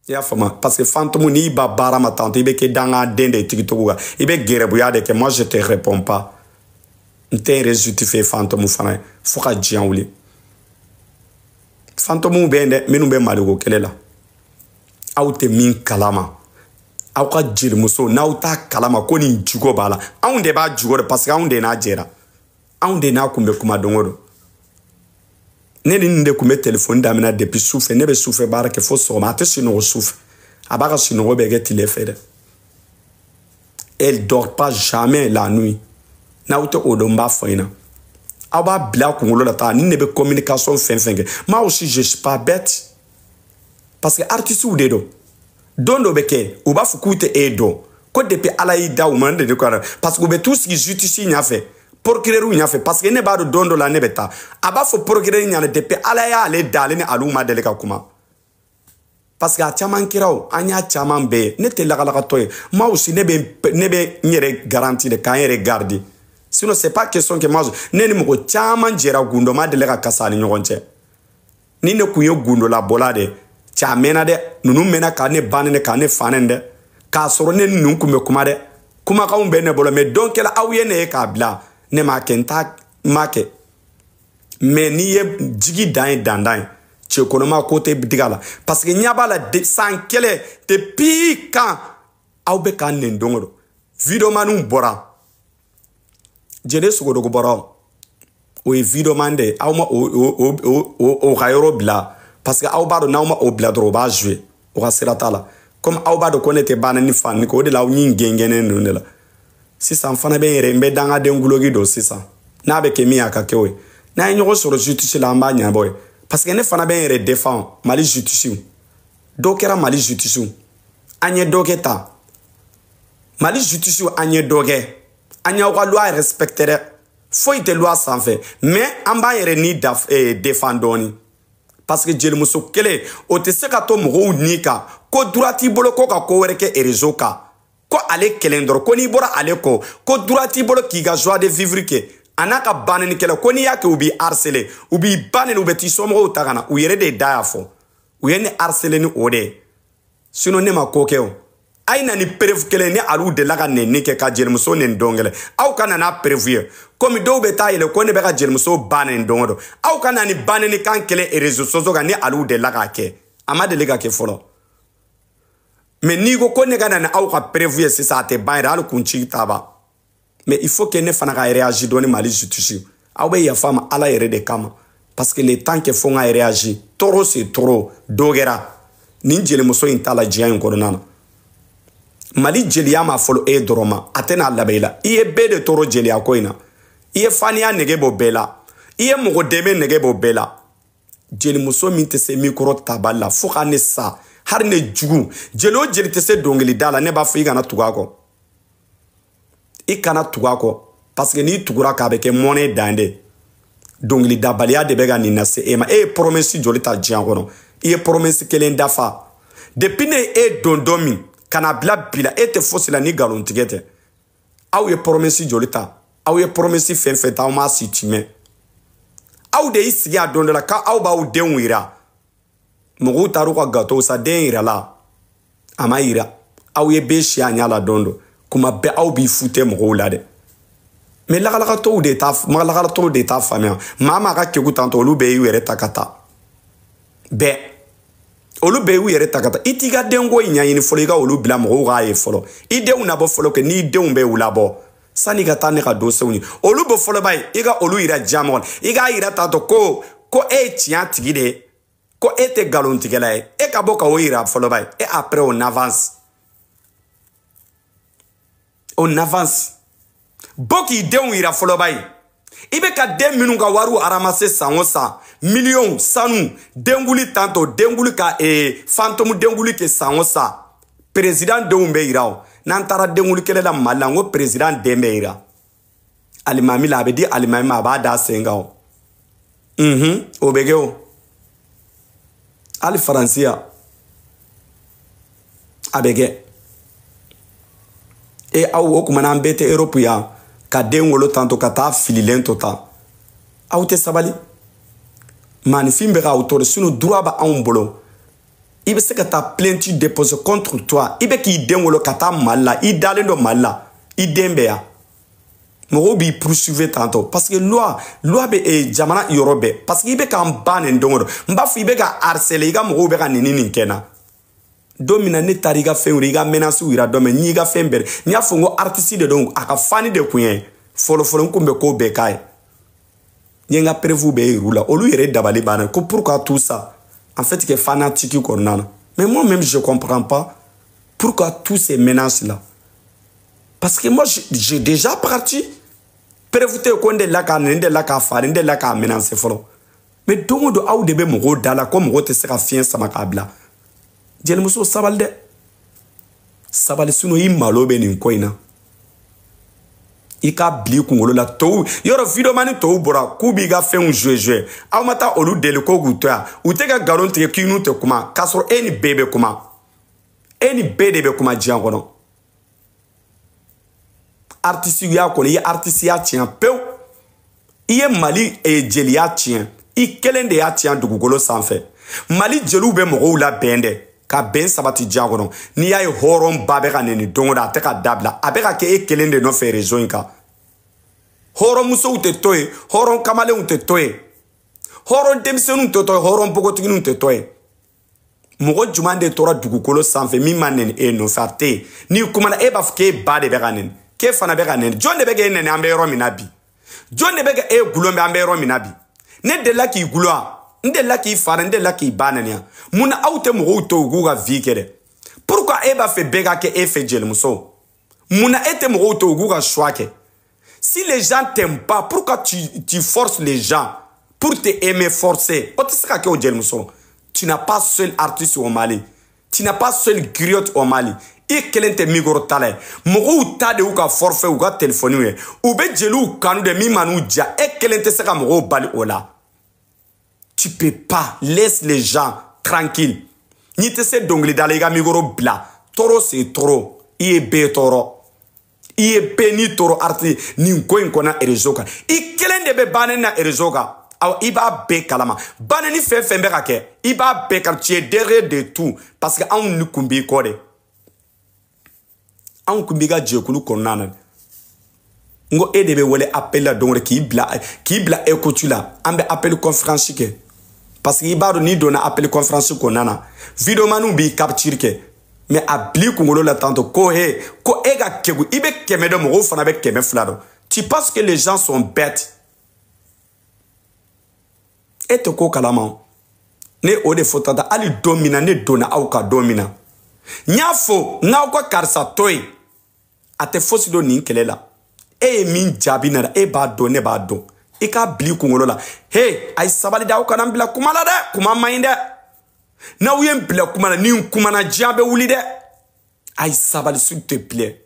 I y'a faamu, parce que fantôme, n'i ba baara ma tantôt, i bɛ kɛ dangaden de ye TikTok kan, i bɛ gɛrɛbuya de kɛ. Moi, je te réponds pas. N tɛ n yɛrɛ justifier fantôme fana ye fo ka diɲɛ wuli. Fantôme bɛ yen dɛ, minnu bɛ Maliko kɛlɛ la, aw tɛ min kalama. Aw ka jelimuso, n'aw t'a kalama ko nin jugo b'a la, anw de b'a jugo de, parce que anw de n'a jɛra, anw de n'a kun bɛ kuma don o don. Ne ni nin de kun bɛ telefɔni daminɛ depuis sufɛ. Ne bɛ sufɛ baara kɛ fo sɔgɔma. A tɛ sunɔgɔ sufɛ, a b'a ka sunɔgɔ bɛɛ kɛ tile fɛ dɛ. Elle dort pas jamais la nuit. N'aw tɛ o dɔn, n b'a fɔ ɲɛna, aw b'a bila kunkolo la taa ni ne bɛ communication fɛn fɛn kɛ. Moi aussi, je suis pas bête, parce que artistes de don. Don dɔ bɛ kɛ, u b'a fɔ k'u tɛ e dɔn, ko depuis Ala y'i da, u ma ne de kɔrɔ, parce que u bɛ t'u sigi justice ɲɛfɛ, procureur ɲɛfɛ, parce que ne b'a dɔn don dɔ la ne bɛ taa. A b'a fɔ procureur ɲɛna, depuis Ala y'ale da, ale ni alu ma deli ka kuma, parce que a caman kɛra o, an y'a caman bɛɛ ye. Ne tɛ lakalakatɔ ye. Moi aussi, ne bɛ n yɛrɛ garanti de, k'an yɛrɛ garder. Sinon, c'est pas question que moi, ne ni mɔgɔ caman jɛra, gundo ma deli ka kasa ni ɲɔgɔn cɛ. Ni ne kun ye gundolabɔla de cɛ, a mɛnna dɛ. Ninnu mɛnna ka ne ba nɛnɛ, ka ne fa nɛni dɛ, k'a sɔrɔ ne ni ninnu kun bɛ kuma dɛ. Kumakanw bɛ ne bolo, mais don kɛla aw ye ne ye k'a bila, ne m'a kɛ, n t'a m'a kɛ. Mais n'i ye jigi dan ye, dandan ye, cɛ kɔnɔma ko tɛ diga la, parce que ɲɛ b'a la san kɛlɛ depuis kan aw bɛ k'an nɛni don o don. Videomaniw bɔra, jɛnɛ sogodogo bɔra, o ye videoman de ye. Aw ma o ka yɔrɔ bila, parce que aw b'a dɔn n'aw ma o bila dɔrɔn, o b'a jouer, o ka sira t'a la. Comme aw b'a dɔn ko ne tɛ baara ni fa ni ko, o de la aw ɲin gɛngɛnnen ninnu de la. Sisan fana bɛ n yɛrɛ, n bɛ dangaden guloki don sisan. N'a bɛ kɛ min ye, a ka kɛ o ye. N'an ye ɲɔgɔn sɔrɔ justice la, an b'a ɲɛnabɔ ye, parce que ne fana bɛ n yɛrɛ défend. Mali justice dɔw kɛra, Mali justice an ye dɔ kɛ tan, Mali justice an ye dɔ kɛ. An y'aw ka loi respecté dɛ, foyi tɛ loi sanfɛ, mais an b'an yɛrɛ ni da défend dɔɔni, parce que jelimuso kelen o tɛ se ka to mɔgɔw ni kan ko droit t'i bolo ko ka ko wɛrɛ kɛ réseau kan, ko ale kelen dɔrɔn, ko n'i bɔra ale kɔ, ko droit t'i bolo k'i ka joie de vivre kɛ. A n'a ka bannenikɛla, ko n'i y'a kɛ, u b'i harceler, u b'i ba nɛni, u bɛ t'i somɔgɔw ta ka na. U yɛrɛ de da y'a fɔ, u ye ne harceler ni o de ye. Sinon ne ma ko kɛ o. A ye na ni preuve kelen ni alu delila ka nɛni kɛ, ka jelimuso nɛni don kelen. Aw ka na n'a preuve ye. Komi dɔw bɛ taa yɛlɛ ko ne bɛ ka jelimuso ba nɛni don o don, aw ka na ni ba nɛni kan kelen réseaux sociaux kan ni alu delila k'a kɛ. A ma deli ka kɛ fɔlɔ. Mais n'i ko ko ne ka na ni aw ka preuve ye sisan, a tɛ ban yɛrɛ, hali kunci t'a ban. Mais il faut que ne fana ka réagir dɔɔni. Mali justice, aw bɛ yafa ma Ala yɛrɛ de kama, parce que le temps que fo n ka réagir, trop c'est trop. Dɔ kɛra nin jelimuso in ta la diɲɛ in kɔnɔna na. Mali jeliya ma fɔlɔ e dɔrɔn ma, a tɛna laban i la. I ye bɛɛ de tɔɔrɔ jeliya ko in na. I ye faniya nege bɔ bɛɛ la, i ye mɔgɔ dɛmɛ nege bɔ bɛɛ la. Jelimuso min tɛ se micro tabali la, fo ka ne sa, hali ne jugu jeli o jeli tɛ se dɔnkilida la, ne b'a fɔ i kana tugu a kɔ, i kana tugu a kɔ, parce que n'i tugura k'a bɛ kɛ mɔnɛ dan de. Dɔnkilidabaliya de bɛ ka nin lase e ma. E ye promesse joli ta diɲɛ kɔnɔ? I ye promesse kelen dafa. Depuis ne e don don min ka na bila bi la, e tɛ fosi la ni nkalontigɛ tɛ. Aw ye promesse joli ta? Aw ye promesse fɛn fɛn ta, aw m'a si timɛ. Aw de y'i sigi a don dɔ la k'aw b'aw denw yira. Mɔgɔw taar'u ka gâteau san, den yira la, a ma yira. Aw ye bɛɛ si a ɲɛ la don dɔ. Kuma bɛɛ aw b'i fute mɔgɔw la dɛ. Mais lakalakatɔw de t'a, lakalakatɔw de t'a faamuya. Maa maa ka kegu tantɔ, olu bɛɛ y'u yɛrɛ ta ka taa bɛɛ, olu bɛɛ y'u yɛrɛ ta ka taa. I t'i ka denko in ɲɛɲini fɔlɔ, i ka olu bila mɔgɔw k'a ye fɔlɔ. I denw nabɔ fɔlɔ kɛ, n'i denw bɛ u labɔ sanni ka taa ne ka dossier ye, olu bɛ fɔlɔ ba ye. I ka olu yira diɲɛ mɔgɔ la, i k'a yira tantɔ ko e ye tiɲɛ tigi de ye, ko e tɛ nkalontigɛla ye. E ka bɔ ka o yira fɔlɔ ba ye, et après on avance, on avance. Bɔ k'i denw yira fɔlɔ ba ye. I bɛ ka den minnu ka wariw ramasser san o san, miliyɔnw, sanu denkuli tantɔ, denkuli ka fantôme denkuli kɛ san o san, président denw bɛ yira o. N'an taara denkuli kɛlɛ la Mali la, n ko président den bɛ yira alimami la, a bɛ di alimami ma, a b'a da sen kan o. O bɛ kɛ o. Hali Faransiya a bɛ kɛ. E aw o kuma n'an bɛɛ tɛ Europe yan, ka den wolo tantɔ ka taa fililen to tan, aw tɛ sabali. Maanifin bɛ k'aw tɔɔrɔ, sinon droit bɛ anw bolo. I bɛ se ka taa plainte déposer contre toi. I bɛ k'i den wolo ka taa Mali la, i dalen don Mali la, i den bɛ yan, mɔgɔw b'i poursuivre tantôt, parce que loi bɛ jamana yɔrɔ bɛɛ. Parce que i bɛ k'an ba nin don o don, n b'a fɔ i bɛ ka harceler, i ka mɔgɔw bɛ ka nin nin kɛ n na. Don min na ne taara i ka fɛn yira, i ka menaces yira, dɔ mɛ n y'i ka fɛn bɛɛ, n y'a fɔ n ko artiste de don, a ka fani de kun ye fɔlɔ fɔlɔ, n kun bɛ ko bɛɛ k'a ye. N ye n ka preuve bɛɛ yir'u la, olu yɛrɛ dabali banna ko pourquoi tout ça. En fait que fanatique kɔnɔna na, mais moi même je comprends pas pourquoi tous ces menaces là, parce que moi j'ai déjà parti, preuve tɛ ko n delila k'a nɛni, n delila k'a fa, n delila k'a menacer fɔlɔ. Mais don o don aw de bɛ mɔgɔw da la ko mɔgɔw tɛ se ka fiɲɛ sama k'a bila. Jelimuso, sabali dɛ, sabali, sinon i malo bɛ nin ko in na. I k'a bila i kunkolo la, tɔw yɔrɔ videomani tɔw bɔra k'u b'i ka fɛnw jouer jouer, aw ma taa olu deli ko k'u to yan, u tɛ ka nkalon tigɛ k'i n'u tɛ kuma, k'a sɔrɔ e ni bɛɛ bɛ kuma, e ni bɛɛ de bɛ kuma diɲɛ kɔnɔ. Artisiya kɔnɔ, i ye artisiya tiɲɛ pewu, i ye Mali jeliya tiɲɛ, i kelen de y'a tiɲɛ dugukolo sanfɛ. Mali jeliw bɛ mɔgɔw labɛn dɛ ka bɛn sabati diɲɛ kɔnɔ. N'i y'a ye hɔrɔn ba bɛ ka nɛni don o don, a tɛ ka dabila, a bɛ ka kɛ e kelen de nɔfɛ réseau in kan. Hɔrɔnmusow tɛ to yen, hɔrɔn kamalenw tɛ to yen, hɔrɔn denmisɛnninw tɛ to yen, hɔrɔn npogotigininw tɛ to yen. Mɔgɔ jumɛn de tora dugukolo sanfɛ min ma nɛni e nɔfɛ? A tɛ yen. N'i kumana, e b'a fɔ k'e ba de bɛ ka nɛni, k'e fana bɛ ka nɛni. Jɔn de bɛ k'e nɛni? An bɛ yɔrɔ min na bi, jɔn de bɛ ka e gulon bɛ? An bɛ yɔrɔ min na bi, ne delila k'i gulon wa? N delila k'i fa, n delila k'i ba nɛni? Mun na aw tɛ mɔgɔw to u k'u ka vie kɛ dɛ? Pourquoi e b'a fɛ bɛɛ ka kɛ e fɛ? Jelimuso, mun na e tɛ mɔgɔw to u k'u ka choix kɛ? Si les gens t'aiment pas, pourquoi tu forces les gens pour te aimer? Forcer, o tɛ se ka kɛ o. Jelimuso, tu n'as pas seul artiste au Mali, tu n'as pas seul griotte au Mali. I kelen tɛ micro ta la ye, mɔgɔw ta de y'u ka forfait, u ka telefɔniw ye, u bɛ jeliw kanu de min man'u diya. E kelen tɛ se ka mɔgɔw bali o la, tu peux pas. Laisse les gens tranquilles. N'i tɛ se dɔnkilida la, i ka micro bila. Trop c'est trop. I ye bɛɛ tɔɔrɔ, i ye bɛɛ n'i tɔɔrɔ. Artiste nin ko in kɔnɔ réseau kan, i kelen de bɛ bannen na réseau kan. Awɔ, i b'a bɛɛ kalama, banni fɛn fɛn bɛ ka kɛ, i b'a bɛɛ kalama. Tu es derrière de tout, parce que anw ni kun b'i kɔ de, anw kun b'i ka jɛkulu kɔnɔna na. N ko e de bɛ wele appel la don o don, k'i bila écoute la. An bɛ appel conférence kɛ, parce que i b'a dɔn n'i donna appel conférence kɔnɔna na, videomaniw b'i capture kɛ. Mais a bil'i kunkolo la tantôt ko he, ko e ka kegu, i bɛ 100 dɔn, mɔgɔw fana bɛ 200 dɔn. Tu penses que les gens sont bêtes? E tɛ ko kalama. Ne o de fɔ tata, hali don min na ne donna aw ka, don min na n y'a fɔ n k'aw ka karisa to yen, a tɛ fosi dɔn nin kɛlɛ la. E ye min jaabi nana, e b'a dɔn, ne b'a dɔn. I k'a bil'i kunkolo la. He, a ye sabali dɛ, aw kana n bila kuma la dɛ, kuma man ɲi dɛ. N'aw ye n bila kuma la, ni n kumana, diɲɛ bɛ wuli dɛ. A ye sabali, s'il te plaît.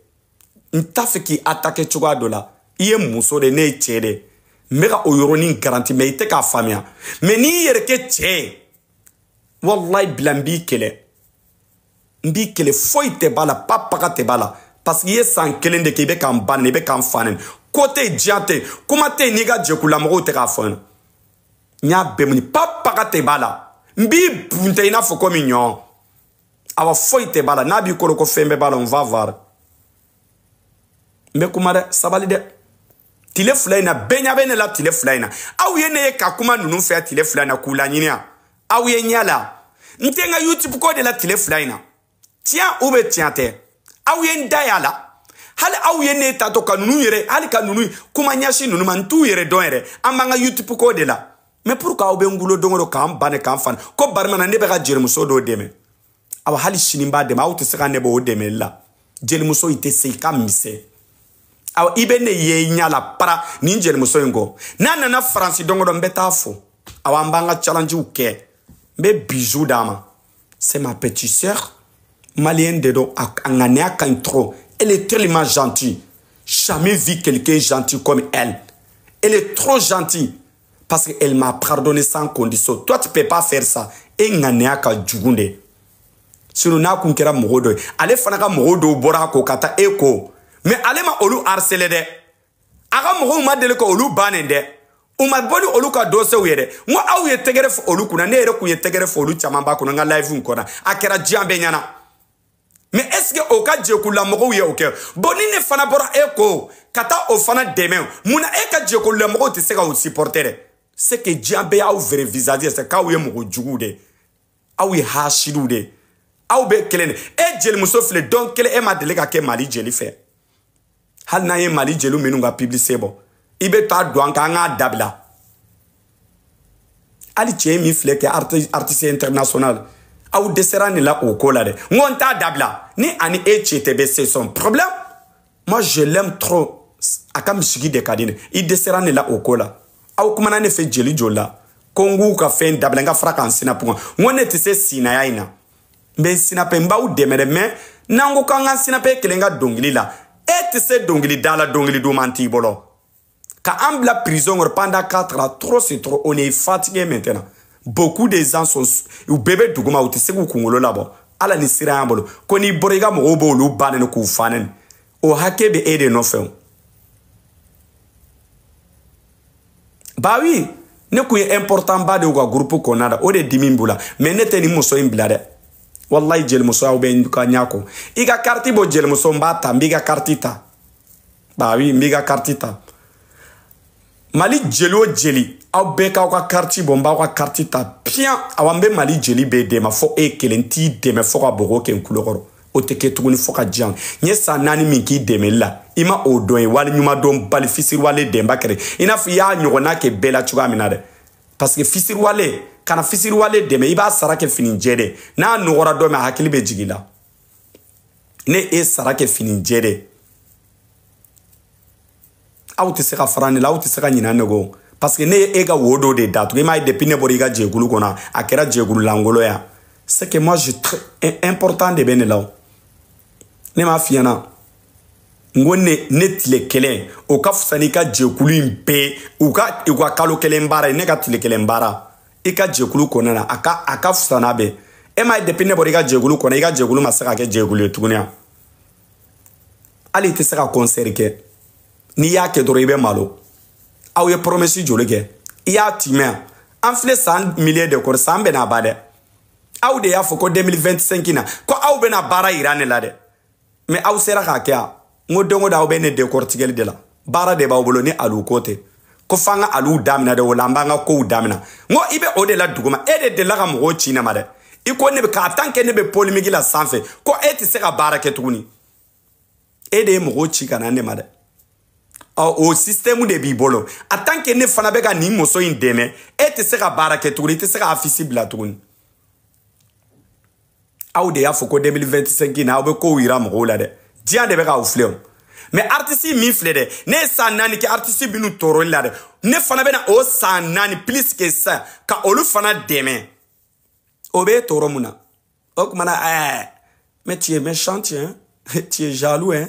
N t'a fɛ k'i attaquer cogoya dɔ la. I ye muso de, ne ye cɛ de, n bɛ ka o yɔrɔnin garanti, mais i tɛ k'a faamuya. Mais n'i y'i yɛrɛ kɛ cɛ ye, wallahi bila, n b'i kɛlɛ, n b'i kɛlɛ. Foyi tɛ b'a la, pa paga tɛ b'a la, parce que i ye san kelen de kɛ, i bɛ k'an ba nɛni, i bɛ k'an fa nɛni. Ko tɛ yen, diɲɛ tɛ yen, kuma tɛ yen, n'i ka jɛkululamɔgɔw tɛ k'a fɔ n ɲɛna. N y'a bɛɛ mun, pa paga tɛ b'a la, n b'i bunte i n'a fɔ komi ɲɔ. Awa, foyi tɛ b'a la. N'a b'i kɔrɔ ko fɛn bɛɛ b'a la, on va voir. N bɛ kuma dɛ, sabali dɛ. Tile 2 in na, bɛɛ ɲɛ bɛ ne la. Tile 2 in na, aw ye ne ye ka kuma ninnu fɛ tile 2 in na k'u laɲini yan. Aw ye ɲɛ la, n tɛ n ka YouTube ko de la tile 2 in na. Tiɲɛ ou bien tiɲɛ tɛ, aw ye n da y'a la. Hali aw ye ne tatɔ ka ninnu yɛrɛ, hali ka ninnu kuma ɲɛsin ninnu ma, n t'u yɛrɛ dɔn yɛrɛ. An b'an ka YouTube ko de la. Mais pourquoi aw bɛ n gulo don o don k'an ba ne k'an fa ko barimana? Ne bɛ ka jelimuso dɔw dɛmɛ. Awa, hali sini n b'a dɛmɛ, aw tɛ se ka ne bɔ o dɛmɛli la. Jelimuso, i tɛ se, i ka misɛn. Awa, i bɛ ne ye i ɲɛ la para nin jelimuso in kɔ. N'a nana Faransi don o don, n bɛ taa fo. Awa, an b'an ka challengew kɛ, n bɛ bisou d'a ma. C'est ma petite sœur malienne de don, a ŋaniya ka ɲi trop. Elle est tellement gentille, jamais vu quelqu'un gentil comme elle. Elle est trop gentille parce qu'elle m'a pardonné sans condition. Toi, tu peux pas faire ça. E ŋaniya ka jugu de. Sinon n'a kun kɛra mɔgɔ dɔ ye, ale fana ka mɔgɔw dɔw bɔra a ko ka taa e ko, mais ale ma olu harceler dɛ. A ka mɔgɔw ma deli ka olu ba nin dɛ. U ma bɔ ni olu ka dossier ye dɛ. N ko aw ye tɛgɛrɛ fɔ olu kunna, ne yɛrɛ kun ye tɛgɛrɛ fɔ olu caman ba kɔnɔ n ka live in kɔnɔ, a kɛra diɲɛ bɛɛ ɲɛna. Mais est-ce que o ka jɛkululamɔgɔw ye o kɛ? Bon, ni ne fana bɔra e ko ka taa o fana dɛmɛ, mun na e ka jɛkululamɔgɔw tɛ se ka o supporter dɛ? C'est que diɲɛ bɛɛ y'aw vrai visage ye, c'est k'aw ye mɔgɔ juguw de, aw ye hasidiw de, aw bɛ kelen de. E jelimuso filɛ, dɔn kelen e ma deli ka kɛ Mali jeli fɛ. Hali n'an ye Mali jeliw minnu ka publicité bɔ, i bɛ taa don an kan, an k'a dabila. Hali cɛ min filɛ kɛ artiste international, aw dɛsɛra nin la o ko la dɛ. N ko n t'a dabila. Ni ani e cɛ tɛ bɛ, c'est son problème. Moi je l'aime trop, a ka misigi de ka di ne. I dɛsɛra nin la o ko la. Aw kumana ne fɛ jeli joli la ko n k'u ka fɛn dabila, n ka fara k'an sinapu kan. N ko ne tɛ se sinaya in na, n bɛ sinapɛ, n b'aw dɛmɛ dɛ. Mais n'an ko k'an ka sinapɛ kelen ka dɔnkili la, e tɛ se dɔnkili da la, dɔnkili duman t'i bolo. Ka an bila prison kɔnɔ pendant 4 ans, trop c'est trop, on est fatigué maintenant. Beaucoup de gens sont, u bɛɛ bɛ duguma, u tɛ se k'u kunkolo labɔ. Ala ni sira y'an bolo ko n'i bɔra i ka mɔgɔw b'olu ba nɛni k'u fa nɛni, o hakɛ bɛ e de nɔfɛ o. Bah oui, ne kun ye important ba de y'u ka groupe kɔnɔna la, o de dimi b'u la. Mais ne tɛ nin muso in bila dɛ. Wallahi jelimuso aw bɛ ka ɲa kɔ. I ka carte bɔ jelimuso, n b'a ta, n b'i ka carte ta. Bah oui, n b'i ka carte ta. Mali jeli o jeli, aw bɛɛ k'aw ka carte bɔ, n b'aw ka carte ta piyan. Awa n bɛ Mali jeli bɛɛ dɛmɛ, fo e kelen t'i dɛmɛ fo ka bɔgɔ kɛ n kulo kɔrɔ. O tɛ kɛ tuguni fo ka diyan. N ye san 4 min k'i dɛmɛli la, i ma o dɔn ye, wali ɲuman dɔn bali fisiriwale dɛnba kɛrɛ. I n'a fɔ i y'a ɲɔgɔnna kɛ bɛɛ la cogoya min na dɛ. Parce que fisiriwale, kana fisiriwale dɛmɛ, i b'a sara kɛ fini jɛ de. N'a nɔgɔra dɔ min, a hakili bɛ jigin la. Ne e sara kɛ fini jɛ de. Aw tɛ se ka fara ne la, aw tɛ se ka ɲinɛ ne kɔ. Parce que ne ye e ka wo dɔ de datugu, i m'a ye depuis ne bɔra i ka jɛkulu kɔnɔ, a kɛra jɛkulu lankolon ya. C'est que moi je très important de bɛ ne la o. Ne m'a f'i ɲɛna, n ko ne tile kelen o ka fisa n'i ka jɛkulu in bɛɛ, u ka kalo kelen baara ye, ne ka tile kelen baara i ka jɛkulu kɔnɔna na, a ka fisa n'a bɛɛ. E m'a ye depuis ne bɔra i ka jɛkulu kɔnɔ, i ka jɛkulu ma se ka kɛ jɛkulu ye tuguni yan. Hali i tɛ se ka concert kɛ, n'i y'a kɛ dɔrɔn i bɛ malo. Aw ye promesse joli kɛ, i y'a timɛ yan. An filɛ san millier de kɔrɔ, san bɛna ban dɛ. Aw de y'a fɔ ko 2025 na ko aw bɛna baara yira ne la dɛ. Mais aw sera k'a kɛ yan. N ko don o don aw bɛ ne décortiquer de la. Baara de b'aw bolo ni alu ko tɛ. Ko f'an ka alu daminɛ dɛ, o la an b'an ka kow daminɛ. N ko i bɛ o de la duguma, e de delila ka mɔgɔw ci ne ma dɛ. I ko ne bɛ k'a tant que ne bɛ polémique la sanfɛ, ko e tɛ se ka baara kɛ tuguni. E de ye mɔgɔw ci ka na ne ma dɛ. O système de b'i bolo. A tant que ne fana bɛ ka nin muso in dɛmɛ, e tɛ se ka baara kɛ tuguni, i tɛ se ka affiche bila tuguni. Aw de y'a fɔ ko 2025 na aw bɛ kow yira mɔgɔw la dɛ. Diɲɛ de bɛ k'aw filɛ o. Mais artiste min filɛ dɛ, ne ye san 4 kɛ artiste minnu tɔɔrɔli la dɛ, ne fana bɛna o san 4 plus que ça ka olu fana dɛmɛ. O b'e tɔɔrɔ mun na? O tuma na mais tu es méchant, hein? Tu es jaloux, hein?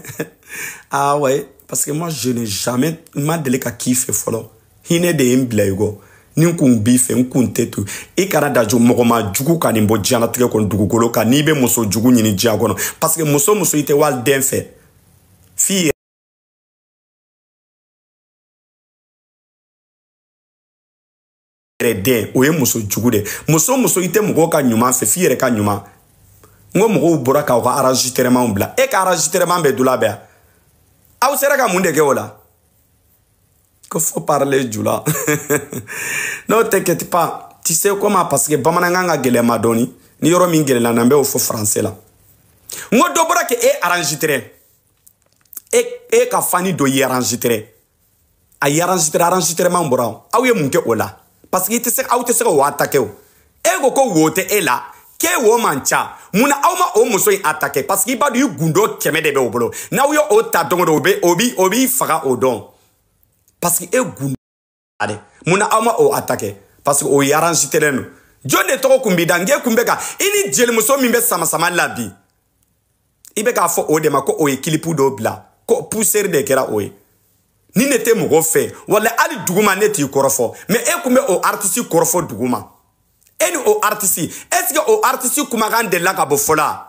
Ah ouais, parce que moi je n'ai jamais ma deli ka k'i fɛ fɔlɔ. Hinɛ de ye n bila i kɔ. Ni n kun b'i fɛ, n kun tɛ to. I kana da mɔgɔ ma jugu ka nin bɔ diɲɛlatigɛ kɔnɔ, dugukolo kan, n'i bɛ muso jugu ɲini diɲɛ kɔnɔ. Parce que muso i tɛ waliden fɛ. F'i yɛrɛ den, o ye muso jugu de. Muso i tɛ mɔgɔw ka ɲuman fɛ, f'i yɛrɛ ka ɲuman. N ko mɔgɔw bɔra k'aw ka enregistrement bila. E ka enregistrement bɛ dula bɛɛ yan. Aw sera ka mun de kɛ o la? Qu'il faut parler jula. Non, t'inquiète pas. Tu sais comment? Parce que bamanankan ka gɛlɛn ma dɔɔni. Ni yɔrɔ min gɛlɛnna na, n bɛ o fɔ français la. N ko dɔ bɔra k'e enregistré. E ka fani dɔ y'i enregistré. A y'i enregistré, enregistrement bɔra. Aw ye mun kɛ o la? Parce que aw tɛ se ka o attaquer o. E ko ko wo tɛ e la. K'e wo man ca. Mun na aw ma o muso in attaquer? Parce que i b'a dɔn i gundo 100 de bɛ o bolo. N'aw ye o ta don o don, o b'i faga o don. Parce que e gundo dɛ. Mun na aw ma o attaquer? Parce que o ye enregistré don. Jɔn de tɔgɔ kun b'i da? N k'e kun bɛ ka i ni jelimuso min bɛ sama sama la bi, i bɛ k'a fɔ o de ma ko o ye clip dɔ bila, ko poussière de kɛra o ye. Ni ne tɛ mɔgɔ fɛ, wala hali duguma ne t'i kɔrɔfɔ, mais e kun bɛ o artiste kɔrɔfɔ duguma. E ni o artiste, est-ce que o artiste kumakan delila ka bɔ fɔlɔ?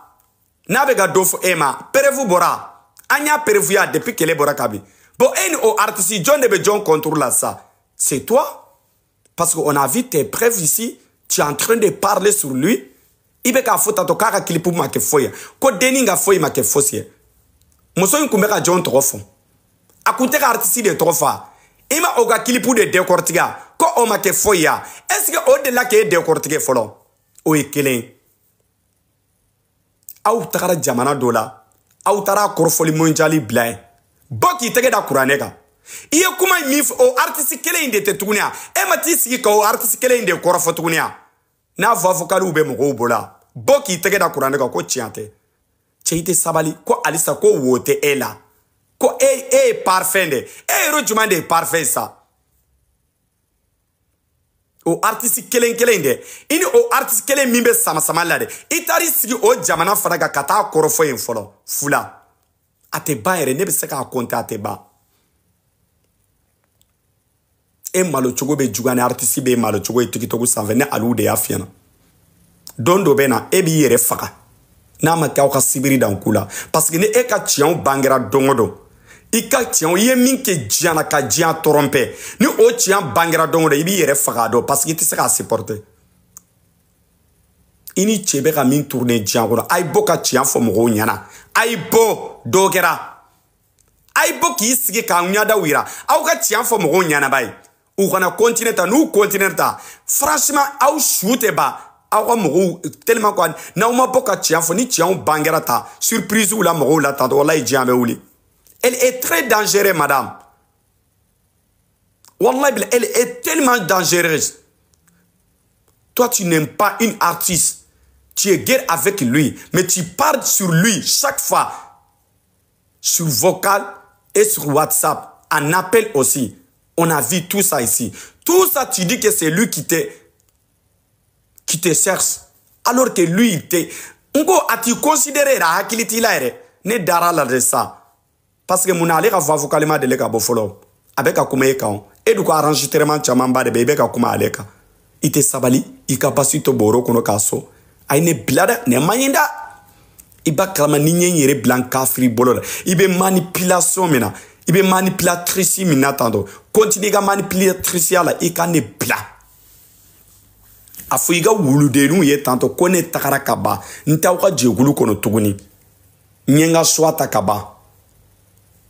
N'a bɛ ka dɔ fɔ e ma, preuve bɔra. An y'a preuve ya depuis kɛlɛ bɔra kabi. Bon, e ni o artiste jɔn de bɛ jɔn contre la sa? C'est toi. Parce qu'on a vu tes preuves ici. Tu es en train de parler sur lui. I bɛ k'a fɔ tantôt k'a ka clip ma kɛ foyi ye. Ko dennin ka foyi ma kɛ fosi ye. Muso in kun bɛ ka jɔn tɔgɔ fɔ? A kun tɛ ka artiste de tɔgɔ fɔ. I ma o ka clip de décortiquer ko o ma kɛ foyi ya. Est-ce que o delila k'e décortiquer fɔlɔ? O ye kelen ye. Aw tagara jamana dɔ la, aw taara kɔrɔfɔli mondial bila yen. Bɔ k'i tɛgɛ da kuranɛ kan. I ye kuma in min fɔ, o artiste kelen in de tɛ tuguni a? E ma t'i sigi ka o artiste kelen in de kɔrɔfɔ tuguni a? N'a voix vocaliw bɛ mɔgɔw bolo a? Bɔ k'i tɛgɛ da kuranɛ kan ko tiɲɛ tɛ. Cɛ, i tɛ sabali ko halisa ko wo tɛ e la. Ko e ye parfait de. E yɔrɔ jumɛn de ye parfait sa? O artiste kelen kelen dɛ, i ni o artiste kelen min bɛ sama sama la dɛ, i taar'i sigi o jamana fana kan ka taa kɔrɔfɔ yen fɔlɔ fula. A tɛ ban yɛrɛ, ne bɛ se k'a compter, a tɛ ban. E malo cogo bɛ juguya ni artiste bɛ malo cogo ye TikTok sanfɛ, ne aliw de y'a f'i ɲɛna. Don dɔ bɛ na, e b'i yɛrɛ faga n'a ma kɛ aw ka sibiri dan ku la, parce que ni e ka tiɲɛw bangera don o don, i ka tiɲɛw, i ye min kɛ diɲɛ na ka diɲɛ tromper, ni o tiɲɛ bangera don o don, i b'i yɛrɛ faga a dɔn, parce que i tɛ se k'a supporter. I ni cɛ bɛ ka min tourner diɲɛ kɔnɔ, a ye bɔ ka tiɲɛ fɔ mɔgɔw ɲɛna. A ye bɔ, dɔ kɛra. A ye bɔ k'i sigi k'a ɲɛdaw yira. Aw ka tiɲɛ fɔ mɔgɔw ɲɛna ba ye. U kana continuer ta, n'u continuer ta, franchement, aw su tɛ ban. Aw ka mɔgɔw tellement quoi, n'aw ma bɔ ka tiɲɛ fɔ, ni tiɲɛw bangera ta, surprise la mɔgɔw la tantôt, wallahi diɲɛ bɛ wuli. Elle est très dangereuse, madame. Wallahi, elle est tellement dangereuse. Toi, tu n'aimes pas une artiste. Tu es guerre avec lui, mais tu parles sur lui chaque fois. Sur vocal et sur WhatsApp. En appel aussi. On a vu tout ça ici. Tout ça, tu dis que c'est lui qui te cherche. Alors que lui, il te... Nko, a-tu considéré la hakiliti la yɛrɛ? Ne dara la de ça. Parce que mun ale ka voix vocalement deli ka bɔ fɔlɔ. A bɛ ka kuma e kan. E dun ka enregistrement caman ba de bɛ, i bɛ ka kuma ale kan. I tɛ sabali, i ka basi to bɔrɔ kɔnɔ k'a sɔn. A ye ne bila dɛ, nin man ɲi dɛ. I b'a kalama ni n ye n yɛrɛ bila n kafiri bolo la. I bɛ manipulation min na, i bɛ manipulatrice min na tantôt. Continue i ka manipulatrice la, i ka ne bila. A fɔ i ka wuludenninw ye tantôt ko ne tagara ka ban. N t'aw ka jɛkulu kɔnɔ tuguni. N ye n ka choix ta ka ban.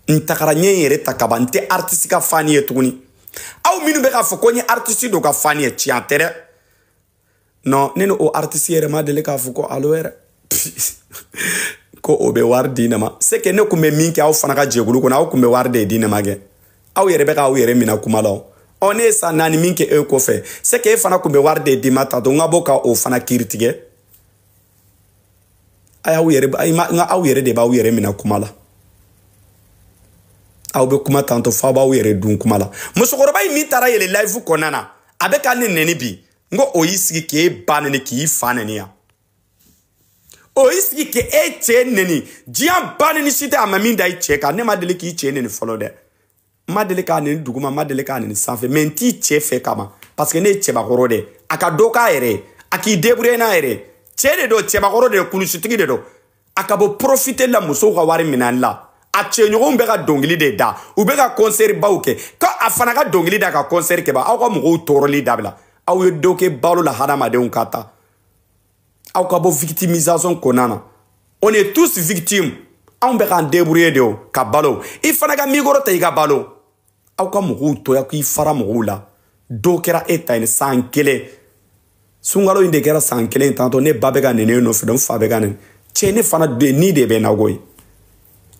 N tagara, n ye n yɛrɛ ta ka ban. N tɛ artiste ka fani ye tuguni. Aw minnu bɛ k'a fɔ ko n ye artiste dɔ ka fani ye, tiɲɛ tɛ dɛ. Non, ne ni o artiste yɛrɛ ma deli k'a fɔ ko allo yɛrɛ. Ko o bɛ wari di ne ma. C'est que ne kun bɛ min kɛ aw fana ka jɛkulu kɔnɔ, aw kun bɛ wari de di ne ma kɛ. Aw yɛrɛ bɛ k'aw yɛrɛ minɛ kuma la o. Ɔ, ne ye san 4 min kɛ e kɔfɛ, c'est que e fana kun bɛ wari de di ma tantôt, n ka bɔ ka o fana kiiri tigɛ. A y'aw yɛrɛ, n ka aw yɛrɛ de b'aw yɛrɛ minɛ kuma la. Aw bɛ kuma tantôt f'aw b'aw yɛrɛ dun kuma la. Musokɔrɔba in min taara yɛlɛ live kɔnɔna na, a bɛ ka ne nɛni bi. N ko o y'i sigi k'e ba nɛni k'i fa nɛni yan. O y'i sigi k'e cɛ nɛni. Diɲɛ ba nɛni si tɛ a ma min da i cɛ kan. Ne ma deli k'i cɛ nɛni fɔlɔ dɛ. N ma deli k'a nɛni duguma, n ma deli k'a nɛni sanfɛ. Mais n t'i cɛ fɛ kama. Parce que ne ye cɛbakɔrɔ de. A ka dɔ k'a yɛrɛ. A k'i débrouiller n'a yɛrɛ. Cɛ de don, cɛbakɔrɔ de don, kulusitigi de don. A ka bɔ profiter la musow ka wari minɛli la. A cɛɲɔgɔnw bɛ ka dɔnkili de da. U bɛ ka concert baw kɛ. Ko a fana ka dɔnkili da ka concert kɛ ba. Aw ka mɔgɔw tɔɔrɔli dabila. Aw ye dɔ kɛ balo la hadamadenw ka taa. Aw ka bɔ victimisation kɔnɔna na. On est tous victimes. Anw bɛ k'an débrouiller de o ka balo. I fana ka micro ta i ka balo. Aw ka mɔgɔw tɔya k'i fara mɔgɔw la. Dɔ kɛra e ta ye san 1. Sunkalo in de kɛra san 1 tantôt, ne ba bɛ ka nɛni e nɔfɛ, n fa bɛ ka nɛni. Cɛ, ne fana de ni de bɛ n na koyi.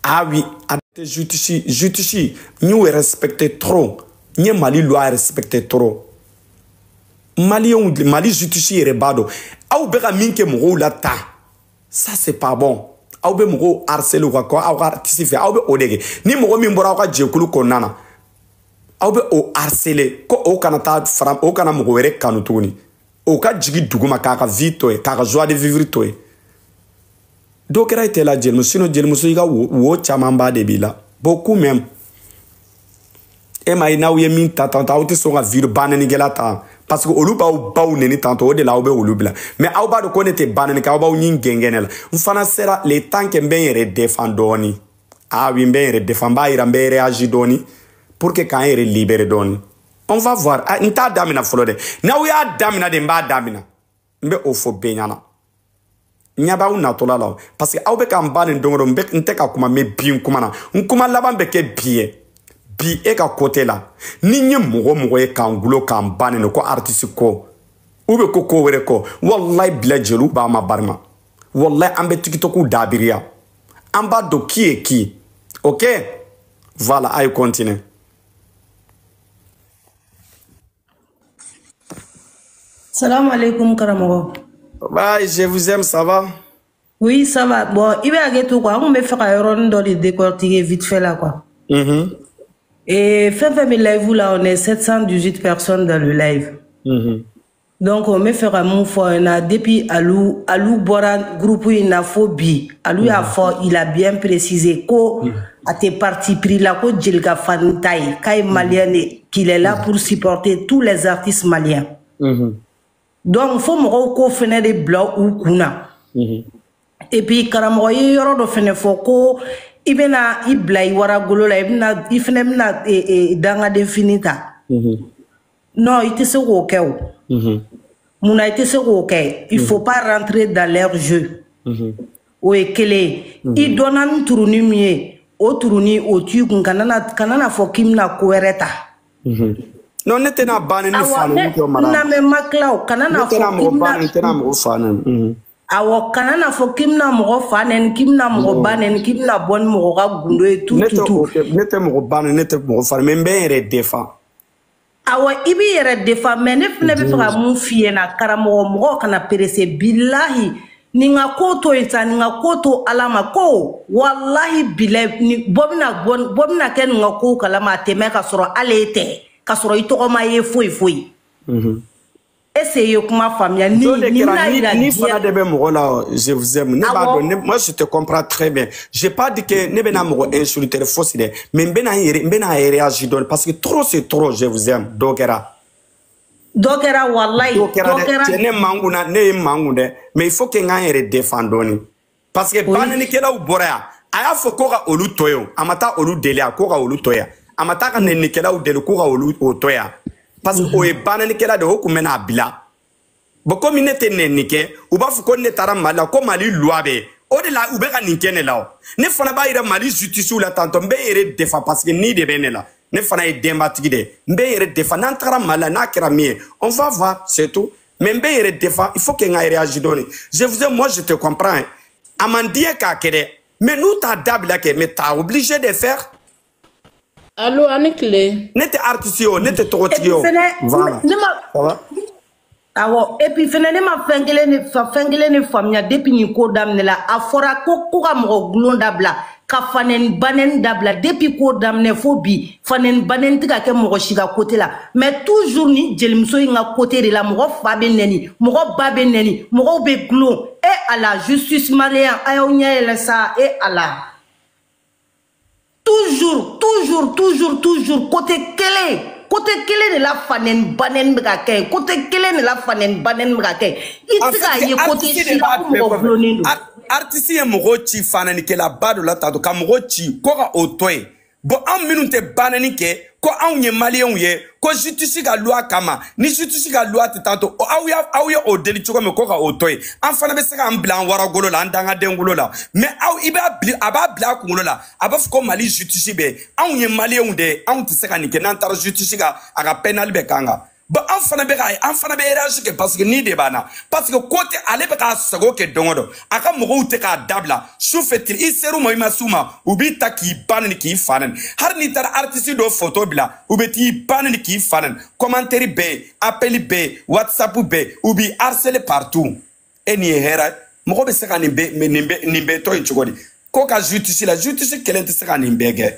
Ah oui, a tɛ justice, justice, n y'u respecté trop. N ye Mali loi respecté trop. Maliyɛnw, Mali justice yɛrɛ b'a dɔn. Aw bɛ ka min kɛ mɔgɔw la tan, ça c'est pas bon. Aw bɛ mɔgɔw harceler u ka kɔ aw ka artiste fɛ, aw bɛ o de kɛ. Ni mɔgɔ min bɔra aw ka jɛkulu kɔnɔna na, aw bɛ o harceler ko o kana taa fara, o kana mɔgɔ wɛrɛ kanu tuguni. O ka jigin duguma k'a ka vie to yen, k'a ka joie de vivre to yen. Dɔ kɛra e tɛ la jelimuso, sinon jelimuso i ka wo camanba de b'i la. Beaucoup même. E ma ye n'aw ye min ta tantôt, aw tɛ sɔn ka video ba nɛnikɛla ta. Parce que olu b'aw baw nɛni tantôt, o de la aw bɛ olu bila. Mais aw b'a dɔn ko ne tɛ ba nɛni kɛ, aw b'aw ɲin gɛngɛn ne la. N fana sera le temps que n bɛ n yɛrɛ défend dɔɔni. Ah oui, n bɛ n yɛrɛ défend, n b'a yira n bɛ réagir dɔɔni pour que k'an yɛrɛ libérer dɔɔni. On va voir. N t'a daminɛ fɔlɔ dɛ. N'aw y'a daminɛ de, n b'a daminɛ. N bɛ o fɔ bɛɛ ɲɛna. Ɲɛ b'aw natɔla la, parce que aw bɛ ka n ba nin don o don, n tɛ ka kuma, mais bi n kuma na. N kuma laban bɛ kɛ bi ye. Bi e ka côté la, ni n ye mɔgɔ mɔgɔ ye k'an gulo k'an ba nin ko artiste ko ou bɛ ko ko wɛrɛ kɔ, wallahi bila jeliw b'a ma barima. Wallahi an bɛ TikTok dabiriya. An b'a dɔn qui est qui. Ok? Voilà, ayi continue. Salam alaikum, karamɔgɔ. Bye, je vous aime, ça va? Oui, ça va. Bon, i bɛ hakɛ to quoi, an kun bɛ fɛ ka yɔrɔnin dɔ de décortiquer vite fait là quoi. Et fɛn fɛn bɛ live la, on est 718 personnes dans le live. Donc, on bɛ fɛ ka mun fɔ ɲɛna, depuis Alu bɔra groupe in na fo bi, Alu y'a fɔ, il a bien précisé ko a tɛ parti pris la, ko Jelika Fani ta ye, k'a ye malien de, qu'il est là pour supporter tous les artistes maliens. Donc, fo mɔgɔw k'o fɛnɛ de bila u kun na. Et puis, karamɔgɔ ye yɔrɔ dɔ fɛnɛ fɔ ko i bɛna i bila i waragolo la, i bɛna i fɛnɛ bɛna dangaden fini ta. Non, i tɛ se k'o kɛ o. Munna i tɛ se k'o kɛ? Il faut pas rentrer dans leur jeu. O ye kelen ye. I dɔnna ni turunin min ye, o turunin o t'i kun, kana na fɔ k'i bɛna ko wɛrɛ ta. Non, ne tɛna ba ni fa ni kɛ mara. Na mɛ ma tila o, kana na fɔ k'i bɛna ba ni tɛna mɔgɔ fa nɛni. Awɔ, kana na fɔ k'i bɛna mɔgɔ fa nɛni, k'i bɛna mɔgɔ ba nɛni, k'i bɛna bɔ ni mɔgɔ ka gundo ye tout tout tout. Ne tɛ mɔgɔ ba nɛni, ne tɛ mɔgɔ fa nɛni, mais n bɛ n yɛrɛ défend. Awɔ, i b'i yɛrɛ défend, mais ne fɛnɛ bɛ fɛ ka mun f'i ɲɛna, karamɔgɔ, mɔgɔw kana presser, bilahi. Nin ka ko to yen sa, nin ka ko to Ala ma, ko walahi bilahi, ni bɔ bɛna kɛ nin ka kow kalama a tɛmɛ ka sɔrɔ ale e tɛ, ka sɔrɔ i tɔgɔ ma ye foyi foyi. Est-ce que i ye kuma faamuya? Ni ni bɛna yira ni fana de bɛ mɔgɔ la, je vous aime. Ne b'a dɔn, moi je te comprends très bien. J'ai pas dit que ne bɛna mɔgɔ insulter fosi dɛ, mais n bɛna n yɛrɛ, n bɛna réagir dɔɔni parce que trop c'est trop, je vous aime. Dɔ kɛra. Dɔ kɛra wallahi. Dɔ kɛra dɛ, cɛ ne man kun na, ne ye man kun dɛ, mais il faut que n k'an yɛrɛ défend dɔɔni. Parce que banɛnikɛlaw bɔra yan, a y'a fɔ ko ka olu to yen, a ma taa olu deli a ko ka olu to yan, a ma taa ka nɛnikɛlaw deli ko ka olu o to yan. Parce que o ye banɛnikɛla de ye, o kun bɛna a bila. Bon, komi ne tɛ nɛni kɛ, u b'a fɔ ko ne taara Mali la, ko Mali loi bɛ yen. O de la u bɛ ka nin kɛ ne la o. Ne fana b'a yira Mali justice la tantôt, n bɛ n yɛrɛ défend parce que ni de bɛ ne la. Ne fana ye denbatigi de ye, n bɛ n yɛrɛ défend. N'an tagara Mali la, n'a kɛra min ye, on va voir, c'est tout. Mais n bɛ n yɛrɛ défend, il faut que n ka réagir dɔɔni. Je vous aime, moi je te comprends. Hein. A man di ye k'a kɛ dɛ, mais n'u t'a dabila kɛ, mais t'as obligé de faire. Allô, ani tile. Ne tɛ artiste ye o, ne tɛ tɔgɔtigi ye o. Voilà. Ça va? Awɔ, et puis fɛnɛ ne ma fɛn kelen de faamuya depuis nin ko daminɛ la. A fɔra ko ka mɔgɔ gulon dabila, ka fanɛni banɛni dabila. Depuis ko daminɛ fo bi, fanɛni banɛni tɛ ka kɛ mɔgɔ si ka côté la. Mais toujours ni jelimuso in ka côté de la, mɔgɔ fa bɛ nɛni, mɔgɔ ba bɛ nɛni, mɔgɔw bɛ gulon. E Ala, justice malien, a y'aw ɲɛ yɛlɛ sa, e Ala. Toujours, toujours, toujours, toujours, côté kelen. Côté kelen de la fanɛni banɛni bɛ ka kɛ, côté kelen de la fanɛni banɛni bɛ ka kɛ. I tɛ se k'a ye côté si la ko mɔgɔ gulonnen don. Artiste ye mɔgɔ ci fanɛnikɛlaba dɔ la tantôt, ka mɔgɔ ci ko ka o to yen. Bon, anw minnu tɛ banɛni kɛ, ko anw ye maliyɛnw ye, ko justice ka loi kama, ni justice ka loi tɛ tantôt, aw ye o deli cogo min ko ka o to yen, an fana bɛ se k'an bila an waragolo la, an dangaden golo la. Mais aw i b'a bila, a b'a bila a kunkolo la, a b'a fɔ ko Mali justice bɛ yen, anw ye maliyɛnw de ye, anw tɛ se ka nin kɛ, n'an taara justice ka a ka pénal bɛ k'an kan. Bon, an fana bɛ ka, an fana bɛ réagir kɛ parce que ni de b'an na, parce que ko tɛ ale bɛ k'a sago kɛ don o don, a ka mɔgɔw tɛ k'a dabila su fɛ tile, i ser'u ma i ma s'u ma, u b'i ta k'i ba nɛni k'i fa nɛni. Hali n'i taara artiste dɔ photo bila, u bɛ t'i ba nɛni k'i fa nɛni. Commentaire bɛ yen, appel bɛ yen, WhatsApp bɛ yen, u b'i harceler partout. E nin ye hɛrɛ, mɔgɔ bɛ se ka nin bɛɛ to yen cogo di? Ko ka justice la, justice kelen tɛ se ka nin bɛɛ kɛ.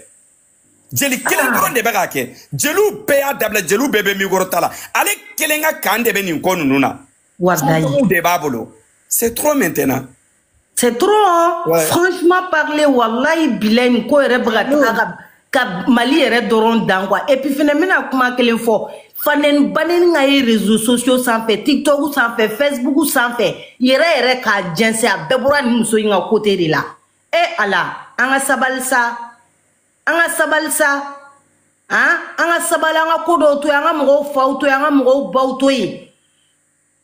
Jeli kelen dɔrɔn de bɛ k'a kɛ, jeliw bɛɛ y'a dabila, jeliw bɛɛ bɛ mikoro ta la, ale kelen ka kan de bɛ nin ko ninnu na. Walayi. De b'a bolo. C'est trop maintenant. C'est trop, hein? Ouais. Franchement parler, wallahi bilahi nin ko yɛrɛ bɛ ka taga ka Mali yɛrɛ dɔrɔn dan quoi. Et puis fɛnɛ n bɛna kuma kelen fɔ. Fanɛni banɛni ka ye réseaux sociaux sanfɛ, TikTok sanfɛ, Facebook sanfɛ, yɛrɛ yɛrɛ k'a jɛnsɛn, a bɛɛ bɔra nin muso in ka côté de la. E Ala, an ka sabali sa. An ka sabali sa. Han, an ka sabali, an ka ko dɔw to yen, an ka mɔgɔw faw to yen, an ka mɔgɔw baw to yen.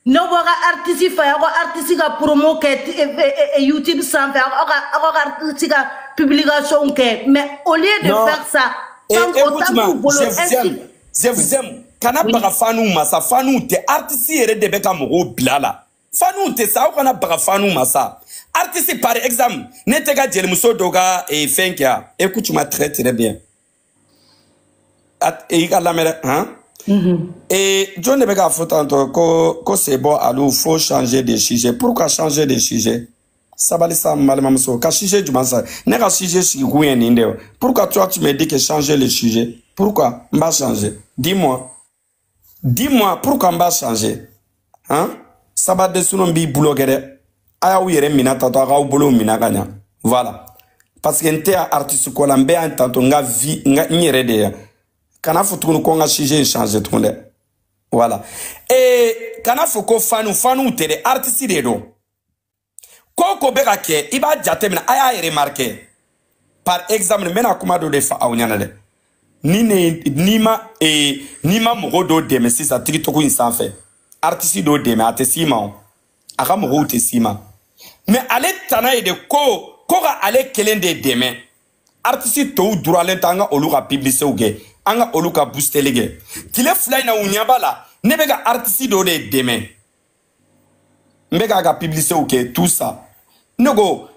N'aw b'aw ka artiste fa, aw ka artiste ka promo kɛ YouTube sanfɛ, aw ka artiste ka publication kɛ, mais au lieu de faire ça, o temps t'u bolo. Je vous aime. Kana baga fanu ma sa, fanu tɛ, artiste yɛrɛ de bɛ ka mɔgɔw bila la. Fanu tɛ sa, aw kana baga fanu ma sa. Artiste, par exemple, ne tɛ ka jelimuso dɔ ka fɛn kɛ yan. Écoute-moi très très bien. I ka lamɛn dɛ, han. Et jɔn de bɛ k'a fɔ tantôt ko c'est bon, alors faut changer de sujet. Pourquoi changer de sujet? Sabali sa, n balimamuso, ka sujet jumɛn sa? Ne ka sujet sigikun ye nin de ye. Pourquoi toi tu me dis que changer le sujet? Pourquoi n b'a changer? Dis-moi. Dis-moi pourquoi n b'a changer? Hein? Sabali, sinon n b'i bloquer dɛ. A y'aw yɛrɛ minɛ tantôt, a k'aw bolow minɛ ka ɲa. Voilà. Parce que n tɛ artiste ko la, n bɛ yan tantôt n ka vie, n ka n yɛrɛ de ye. Kana fɔ tuguni ko n ka sujet in changer tuguni dɛ. Voilà. Et kana fɔ ko fanu, fanu tɛ dɛ, artiste de don. Ko ko bɛ ka kɛ, i b'a jateminɛ, a y'a remarquer. Par exemple, n bɛna kuma dɔ de fɔ aw ɲɛna dɛ. Ni ne n'i ma n'i ma mɔgɔ dɔw dɛmɛ sisan TikTok in sanfɛ, artiste dɔw dɛmɛ, a tɛ s'i ma o. A ka mɔgɔw tɛ s'i ma. Mais ale tana ye de ko ka ale kelen de dɛmɛ. Artiste tɔw duralen tɛ, an ka olu ka publicité kɛ, an ka olu ka boosteli kɛ. Tile 2 in na, u ɲɛ b'a la, ne bɛ ka artiste dɔ de dɛmɛ. N bɛ k'a ka publicité kɛ, tout ça. Ne ko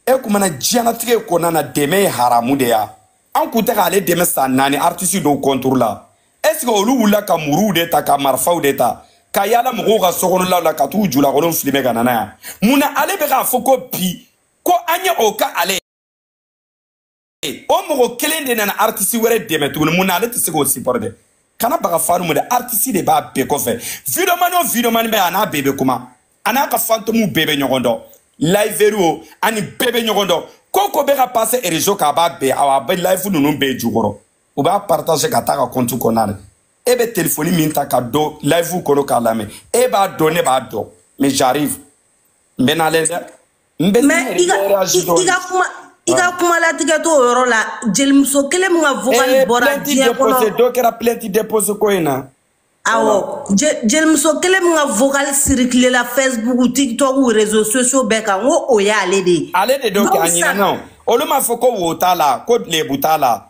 e kumana diɲɛlatigɛ kɔnɔna na, dɛmɛ ye haramu de ya. An kun tɛ k'ale dɛmɛ san 4 artiste dɔw contre la. Est ce que olu wulila ka muruw de ta, ka marifaw de ta, ka yala mɔgɔw ka sokɔnɔlaw la, ka t'u julakɔrɔw filmer ka na n'a yan? Mun na ale bɛ k'a fɔ ko bi ko an ye o ka ale o mɔgɔ kelen de nana artiste wɛrɛ dɛmɛ tuguni? Mun na ale tɛ se k'o supporter? Kana baga fanu mu dɛ, artiste de b'a bɛɛ kɔfɛ. Vidéoman o vidéoman bɛ, a n'a bɛɛ bɛ kuma, a n'a ka fantôme bɛɛ bɛ ɲɔgɔn dɔn, liveur o, ani bɛɛ bɛ ɲɔgɔn dɔn. Ko ko bɛ ka passer réseau kan, a b'a bɛɛ, awɔ, a bɛ live ninnu bɛɛ jukɔrɔ, u b'a partager ka taa ka compte kɔnɔna na. E bɛ téléphone min ta ka don live kɔnɔ k'a lamɛn, e b'a dɔn, ne b'a dɔn. Mais j'arrive, n bɛ n'ale dɛ, n bɛ. Mais i ka kuma latigɛ t'o yɔrɔ la, jelimuso kelen min ka vocal bɔra diɲɛ kɔnɔ. Dɔ kɛra plainte déposé ko in na. Awɔ, jelimuso kelen min ka vocal circulé la Facebook, TikTok, réseaux sociaux bɛɛ kan, n ko o y'ale de ye. Ale de don kɛ, a ɲinɛna o. Olu m'a fɔ ko wo t'a la, ko lebu t'a la.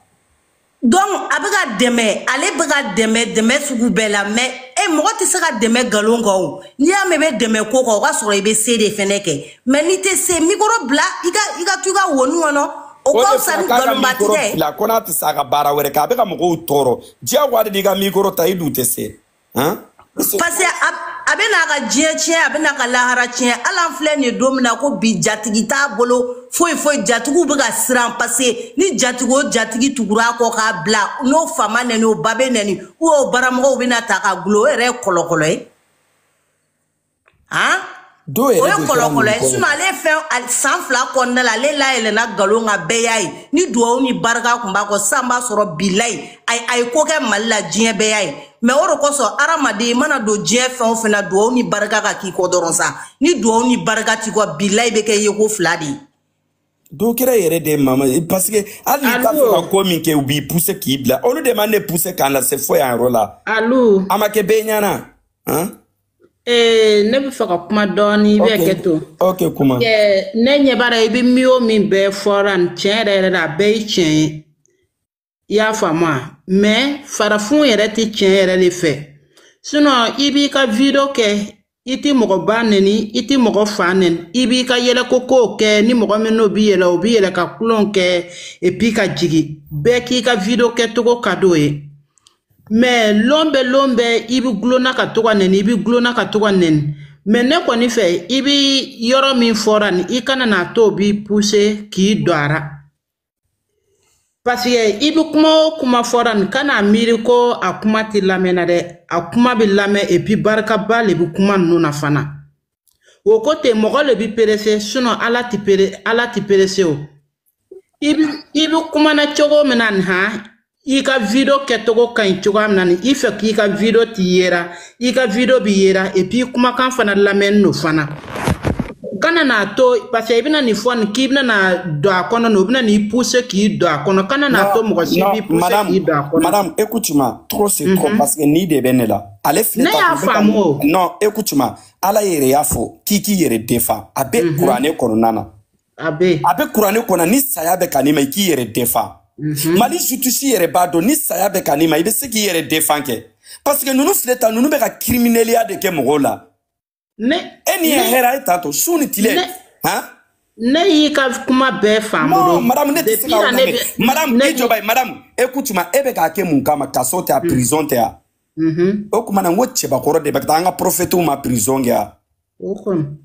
Donc a bɛ ka dɛmɛ, ale bɛ ka dɛmɛ, dɛmɛ sugu bɛɛ la. Mais e mɔgɔ tɛ se ka dɛmɛ nkalon kan o. N'i y'a mɛn i bɛ dɛmɛ ko kan, o ka sɔrɔ i bɛ se de fɛnɛ kɛ. Mais n'i tɛ se, micro bila, i ka to i ka woni kɔnɔ, o ka fisa ni nkalonbatigɛ ye. Bila ko n'a tɛ se a ka baara wɛrɛ kɛ, a bɛ ka mɔgɔw tɔɔrɔ diyagoya de. B'i ka micro ta, i dun tɛ se han. Parce que a bɛ n'a ka diɲɛ tiɲɛ, a bɛ n'a ka lahara tiɲɛ. Hali an filɛ nin ye don min na ko bi, jatigi t'a bolo foyi foyi, jatigiw bɛ ka siran, parce que ni jatigi o jatigi tugura a kɔ k'a bila, n'o fa ma nɛni, o ba bɛ nɛni, ou o baramɔgɔw bɛna ta ka gulon, o yɛrɛ ye kɔlɔkɔlɔ ye, han. Dɔw O yɛrɛ ye de kɛra kɔlɔkɔlɔ nin ye. kɔ. Sinon ale ye fɛn san 2 kɔnɔna la, ale layɛlɛnna nkalon kan, bɛɛ y'a ye. Ni duwawu ni barika kun b'a kɔ sisan, b'a sɔrɔ bilayi a ye ko kɛ Mali la, diɲɛ bɛɛ y'a ye. Mais o de kosɔn, hadamaden, i mana don diɲɛ fɛn o fɛn na, duwawu ni barika ka k'i kɔ dɔrɔn sa. Ni duwawu ni barika t'i kɔ, bilayi bɛ kɛ yeko fila de ye. Dɔw kɛra yɛrɛ de mama, parce que hali n'i t'a fɛ ka ko min kɛ, u b'i pousser k'i bila. Olu de ma ne pousser k'an lase fo yan yɔrɔ la. Allo. A ma kɛ bɛɛ ɲɛna han. Ne bɛ fɛ ka kuma dɔɔni, i bɛ kɛ to. Ok, kuma. Ne ɲɛ b'a la, i bɛ mi o min bɛɛ fɔra nin, tiɲɛ yɛrɛ yɛrɛ la, a bɛɛ ye tiɲɛ ye. I y'a faamu wa? Mais farafin yɛrɛ tɛ tiɲɛ yɛrɛ de fɛ. Sinon i b'i ka vidéo kɛ, i tɛ mɔgɔ ba nɛni, i tɛ mɔgɔ fa nɛni, i b'i ka yɛlɛko kow kɛ. Ni mɔgɔ min n'o b'i yɛlɛ, o b'i yɛlɛ ka kulon kɛ et puis ka jigin. Bɛɛ k'i ka vidéo kɛcogo ka d'o ye. Mais lon bɛ lon bɛɛ, i bɛ gulonna ka to ka nɛni, i bɛ gulonna ka to ka nɛni. Mais ne kɔni fɛ, i bɛ yɔrɔ min fɔra nin, i kana n'a to o b'i pousser k'i don a ra. Parce que i bɛ kuma o kuma fɔra nin, kana miiri ko a kuma tɛ lamɛnna dɛ. A kuma bɛ lamɛn et puis barikaba le bɛ kuma ninnu na fana. O ko ten, mɔgɔ le bɛ pressé, sinon Ala tɛ pere, Ala tɛ pressé o. I bɛ kumana cogo min na nin, han, i ka vidéo kɛcogo ka ɲi cogoya min na nin, i fɛ k'i ka vidéo ti yera, i ka vidéo bi yera et puis kumakan fana lamɛnni no fana. Kana n'a to parce que i bɛna nin fɔ nin k'i bɛna na don a kɔnɔ nin o bɛna n'i pousser k'i don a kɔnɔ kana n'a to mɔgɔ si b'i pousser k'i don a kɔnɔ. Madame, écoute-moi, trop c'est trop parce que ni de bɛ ne la. Ale filɛ Ne y'a faamu o. Non, écoute-moi, Ala yɛrɛ y'a fɔ k'i k'i yɛrɛ défend. A bɛ kuranɛ kɔnɔna na. A bɛ. A bɛ kuranɛ kɔnɔ ni saya bɛ ka n'i ma i k'i yɛrɛ défend. Mali justice yɛrɛ b'a dɔn ni saya bɛ ka n'i ma i bɛ se k'i yɛrɛ défend kɛ. Parce que ninnu filɛ tan ninnu bɛ ka crimineliya de kɛ mɔgɔw la. Ne e ni ye hɛrɛ ye tantôt su ni tile. Han? Ne y'i ka kuma bɛɛ faamu. Non, madame, ne tɛ se k'aw lamɛn. Madame, i jɔ ba ye, madame, écoute-moi, e bɛ k'a kɛ mun kama kaso tɛ a prison tɛ a. O tuma na n ko cɛbakɔrɔ de bɛ ka taa an ka prophètes ma prison kɛ a.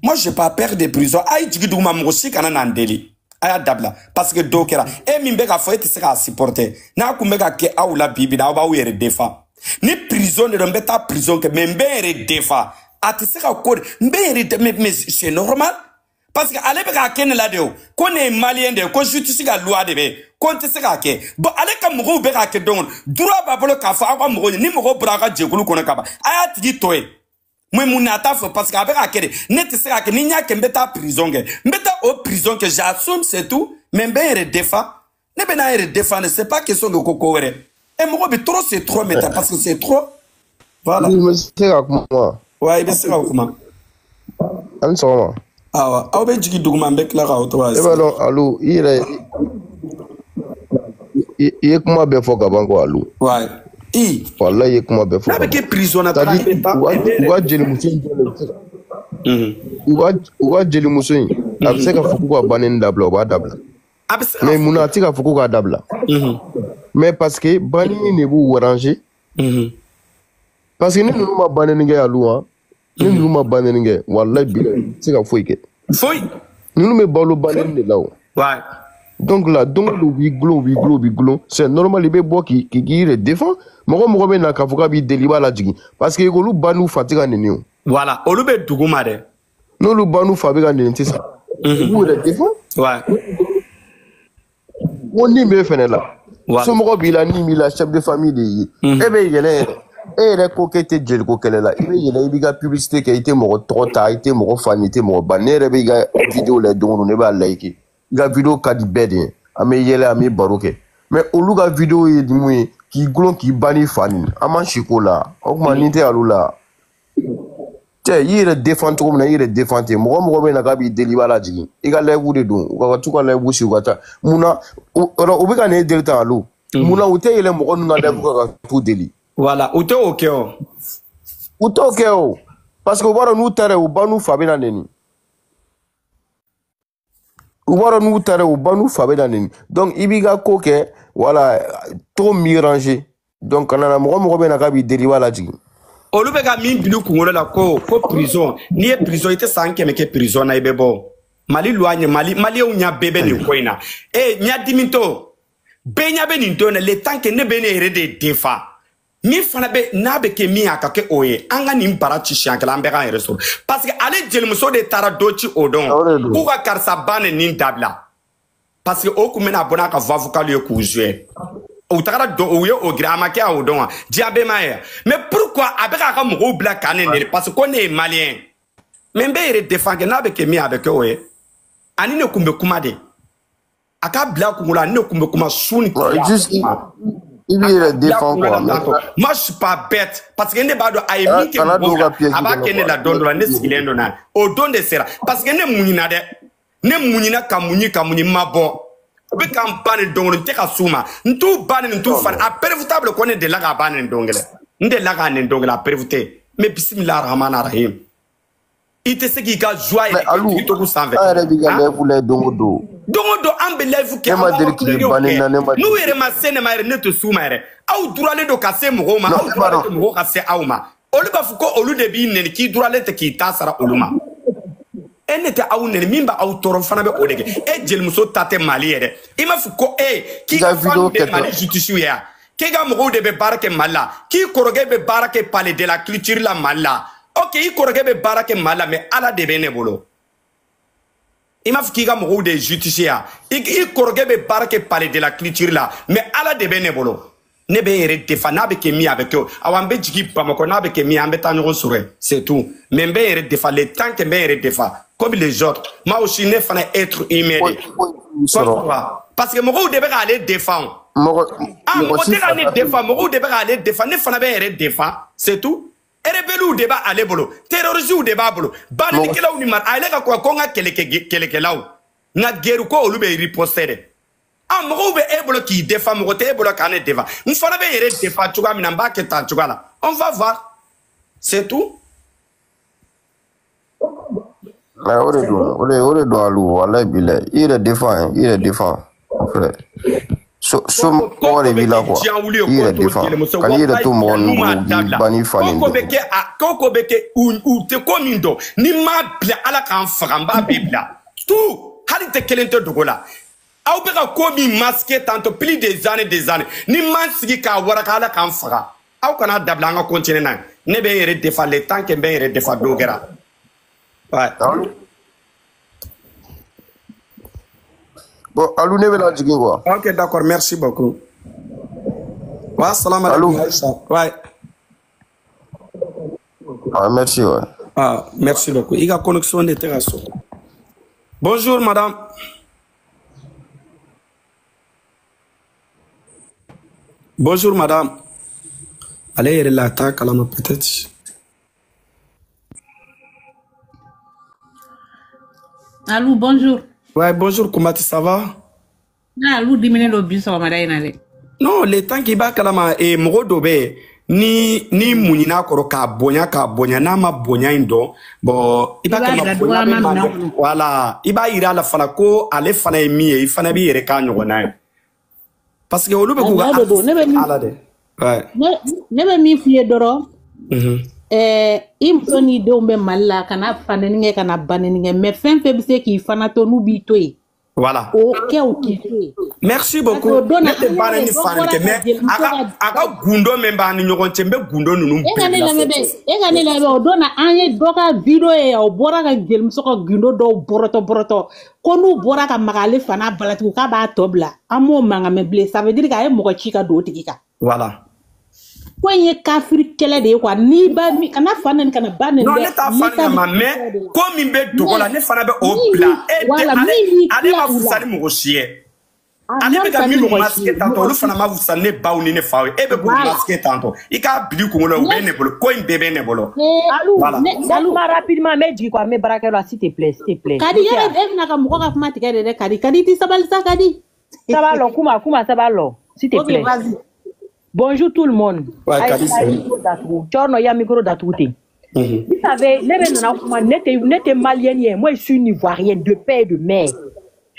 Moi, j'ai pas peur de prison. A ye jigi dugu ma mɔgɔ si kana na n deli. A y'a dabila parce que dɔw kɛra e min bɛ k'a fɔ e tɛ se k'a supporter n'a kun bɛ ka kɛ aw la bi bi in na aw b'aw yɛrɛ défend. Ni prison de don n bɛ taa prison kɛ mais n bɛ n yɛrɛ défend. A tɛ se ka ko de n bɛ n yɛrɛ mais c'est normal parce que ale bɛ k'a kɛ ne la de o ko ne ye malien de ye ko justice ka loi de bɛ yen ko n tɛ se k'a kɛ bon ale ka mɔgɔw bɛ k'a kɛ don o droit b'a bolo k'a fɔ aw ka mɔgɔw ye ni mɔgɔw bɔra aw ka jɛkulu kɔnɔ ka ban a y'a tigi to yen mais mun na a t'a fɔ parce que a bɛ k'a kɛ de ne tɛ se k'a kɛ ni n y'a kɛ n bɛ taa prison kɛ n bɛ taa o prison kɛ j'assume c'est tout mais n bɛ n yɛrɛ défend ne bɛ n'a yɛrɛ défendre c'est pas question de ko ko wɛrɛ e mɔgɔ bɛ trop c'est trop maintenant parce que c'est trop voilà. N bɛ se ka kuma. Wa i bɛ se ka kuma. A ni sɔgɔma. Awɔ, aw bɛ jigin duguma n bɛ tila k'aw tɔgɔ. E b'a dɔn Alu i yɛrɛ i ye kuma bɛɛ fɔ ka ban ko Alu. Wa i. Walayi i ye kuma bɛɛ fɔ. N'a bɛ kɛ prison na taara i bɛ taa. U ka jelimuso in jɔn de bɛ se ka. U ka jelimuso in a bɛ se ka fɔ k'u ka banni dabila u b'a dabila. A bɛ se ka. Mais munna a tɛ ka fɔ k'u k'a dabila. Mais parce que banni in de b'u arranger. Parce que ni ninnu ma banni kɛ Alu han. Ni ninnu ma banni kɛ walayi bi i tɛ se ka foyi kɛ. Foyi. Ninnu bɛ balo banni de la o. Ouais. Donc là don o don u b'i gulon u b'i gulon u b'i gulon c'est normal i bɛ bɔ k'i yɛrɛ défend mɔgɔ mɔgɔ bɛ na k'a fɔ k'a b'i deli i b'a lajigin parce que olu ba n'u fa tɛ ka nɛni o. Voilà olu bɛ dugu ma dɛ. N'olu ba n'u fa bɛ ka nɛni sisan. U b'u yɛrɛ défend. Ouais. Ko nin b'e fɛnɛ la. Somɔgɔ b'i la nin b'i la chef de famille de y'i ye. E bɛ yɛlɛ yɛrɛ. E yɛrɛ ko k'e tɛ jeliko kɛlɛ la i bɛ yɛlɛ i b'i ka publicité kɛ i tɛ mɔgɔ tɔgɔ ta i tɛ mɔgɔ fa ni i tɛ mɔgɔ ba ne yɛrɛ b'i ka vidéo lajɛ don o don ne b'a like i ka vidéo ka di bɛɛ de ye an bɛ yɛlɛ an bɛ baro kɛ mais olu ka vidéo ye mun ye k'i gulon k'i ba n'i fa nin an m'an si k'o la o tuma nin tɛ al'u la cɛ i yɛrɛ défend cogo min na i yɛrɛ défend ten mɔgɔ mɔgɔ bɛ na k'a b'i deli i b'a lajigin i ka live de don u ka t'u ka live sigi u ka taa munna u bɛ ka n'e deli tan alu munna u tɛ yɛlɛ mɔgɔ ninnu ka live kan ka t'u deli. Voilà, u t'o kɛ o. U t'o kɛ o parce que u b'a dɔn n'u taara u ba n'u fa bɛ na nɛni. U b'a dɔn n'u taara u ba n'u fa bɛ na nɛni donc i b'i ka ko kɛ voilà cogo min b'i ranger donc kana na mɔgɔ mɔgɔ bɛ na k'a b'i deli i b'a lajigin. Olu bɛ ka min bila u kunkolo la ko prison n'i ye prison i tɛ san 100 kɛ prison na i bɛ bɔ Mali loi ɲɛ Mali maliyɛnw ɲɛ bɛɛ bɛ nin ko in na e ɲɛdimitɔ bɛɛ ɲɛ bɛ nin don na le temps que ne bɛ ne yɛrɛ de défend. Min fana bɛ n'a bɛ kɛ min ye a ka kɛ o ye an ka nin bara ci siɲɛ kelen an bɛɛ k'an yɛrɛ sɔrɔ parce que ale jelimuso de taara dɔ ci o don k'u ka karisa ba ni nin dabila parce que o kun bɛna bɔ n'a ka voix vocale ye k'u jouer u tagara dɔn u ye o girin a ma kɛ o don wa diɲɛ bɛɛ m'a ye mais pourquoi a bɛ k'a ka mɔgɔw bila k'an ne nɛni parce que ko ne ye malien mais n bɛ yɛrɛ défend kɛ n'a bɛ kɛ min ye a bɛ kɛ o ye ani ne kun bɛ kuma de a k'a bila a kunkolo la ani ne kun bɛ kuma su ni tile. I b'i yɛrɛ défend quoi. Moi je suis pas bête parce que ne b'a dɔn a ye min kɛ mɔgɔw la a b'a kɛ ne la don dɔ la ne sigilen don n'a ye o don de sera parce que ne muɲuna dɛ ne muɲuna ka muɲu ka muɲu ma bɔ u bɛ k'an ba nin don n tɛ ka s'u ma n t'u ba nin n t'u fa a preuve t'a bolo ko ne delila k'a ba nin don kelen n delila k'a nin don kelen a preuve tɛ mais bisimilahi rahmani rahim i tɛ se k'i ka joie yɛrɛ kɛ TikTok sanfɛ. An yɛrɛ b'i ka live lajɛ don o don. Don o don an bɛ live kɛ. Ne ma deli k'i banni na ne ma. N'u yɛrɛ ma se ne ma yɛrɛ ne tɛ s'u ma yɛrɛ. Aw duralen don ka se mɔgɔw ma aw duralen tɛ mɔgɔw ka se aw ma. Olu b'a fɔ ko olu de b'i nɛni k'i duralen tɛ k'i ta sara olu ma. E ne tɛ aw nɛni min b'aw tɔɔrɔ fana bɛ o de kɛ. E jelimuso ta tɛ Mali ye dɛ. I m'a fɔ ko e k'i ka fanu de Mali justice ye wa? K'e ka mɔgɔw de bɛ baara kɛ Mali la. K'i kɔrɔkɛ bɛ baara kɛ palais de la culture la Mali la. Ok, i kɔrɔkɛ bɛ baara kɛ Mali la mais Ala de bɛ ne bolo. I m'a fɔ k'i ka mɔgɔw de ye justice ye wa? I kɔrɔkɛ bɛ baara kɛ palais de la culture la mais Ala de bɛ ne bolo. Ne bɛ n yɛrɛ défend, n'a bɛ kɛ min ye a bɛ kɛ o. Awa n bɛ jigin Bamakɔ, n'a bɛ kɛ min ye an bɛ taa ɲɔgɔn sɔrɔ yen, c'est tout. Mais n bɛ n yɛrɛ défend le temps que n bɛ n yɛrɛ défend comme les autres. Moi aussi ne fana être humain de. Parce que mɔgɔw de bɛ k'ale défend. Ah, mɔgɔ tɛ ka ne défend, mɔgɔw de bɛ k'ale défend, ne fana bɛ n yɛrɛ défend, c'est tout. Rebelles de b'ale bolo, terroristes de b'a bolo, bannikɛlaw ni mara ale ka ko n ka kɛlɛkɛlaw, n ka guerre ko olu bɛ riposter dɛ. Ah, mɔgɔw bɛ e bolo k'i défend, mɔgɔ tɛ e bolo k'an ne défend. N fana bɛ n yɛrɛ défend cogoya min na, n b'a kɛ tan cogoya la. On va voir, c'est tout. Mais o de don, o de don Alu, walayi bilayi, i yɛrɛ défend, i yɛrɛ défend, en fait. So mɔgɔ de b'i la quoi, i yɛrɛ défend, kan'i yɛrɛ to mɔgɔ ninnu bolo k'i ba n'i fa nin. Ko bɛ kɛ, ko ko bɛ kɛ, u tɛ ko min dɔn, ni n m'a bila Ala k'an faga, n b'a bɛɛ bila. Tout, hali tɛ kelen tɛ dogo la. Aw bɛ ka ko min masquer tantôt plus des années des années, ni n ma sigi k'a waraka Ala k'an faga. Aw kana dabila, an ka continuer n'a ye. Ne bɛ n yɛrɛ défend le temps que n bɛ n yɛrɛ défend dɔw kɛra. Ouais. Bon, Alou, ne bɛna jigin quoi. Ok, d'accord, merci beaucoup. Wa salam alaikum. Ouais. Ah, merci, ouais. Ah, merci beaucoup. Il y a connexion de terrasse. Bonjour, madame. Bonjour, madame. Allez, il l'attaque à la peut-être. Allô, bonjour. Ouais, bonjour, comment ça va? Ah, Alou, diminuer le bus, on va aller. Non, le temps qui va kalama et mɔgɔ dɔ bɛ ni ni muɲina kɔrɔ k'a bonya n'a ma bonya in dɔn, bon i b'a kalama bonya bɛ ma, voilà, i b'a yira a la fana ko ale fana ye min ye, i fana b'i yɛrɛ k'a ɲɔgɔnna ye, parce que olu bɛ k'u ka ala dɛ. Ouais. Ne bɛ min f'i ye dɔrɔn. I muso n'i denw bɛ Mali la, kana fa nɛni kɛ, kana ba nɛni kɛ, mais fɛn fɛn bɛ se k'i fana to n'u b'i to yen. Voilà. O kɛ o k'i to yen. Merci beaucoup. Ne tɛ ba nɛni fa nɛni kɛ, mais a ka gundo min b'an ni ɲɔgɔn cɛ, n bɛ gundo ninnu bɛɛ bila. E ka ne lamɛn, o don na an ye dɔ ka video ye, o bɔra ka jelimuso ka gundo dɔw bɔrɔtɔ ko n'u bɔra ka maga ale fana balatugu k'a b'a tɔ bila, an m'o mankan mɛn bilen. Ça veut dire k'a ye mɔgɔ ci ka don o tigi kan. Voilà. Ko in ye kafiri kɛlɛ de ye quoi, n'i ba kana fa nɛni kana ba nɛni. Non, ne t'a fa nɛni ma, mais ko min bɛ dogo la ne fana bɛ o bila. E ale ma fusa ni mɔgɔ si ye. Ale bɛ ka minnu masquer tantôt, olu fana ma fusa ne baw ni ne faw ye. E bɛ k'u masquer tantôt, i k'a bila i kunkolo la, u bɛ ne bolo, ko in bɛɛ bɛ ne bolo. Voilà. Kuma rapidement, n bɛ jigin quoi, n bɛ baarakɛyɔrɔ la, s'il te plaît, s'il te plaît. Kadi yɛrɛ e bɛna ka mɔgɔ ka kuma tigɛ de dɛ, Kadi. Kadi tɛ sabali sa, Kadi. Ça va lɔ, kuma ça va lɔ, s'il te plaît. Bonjour tout le monde. Ouais, micro. Vous savez, ne tɛ malienne, moi je suis une ivoirienne de père et de mère.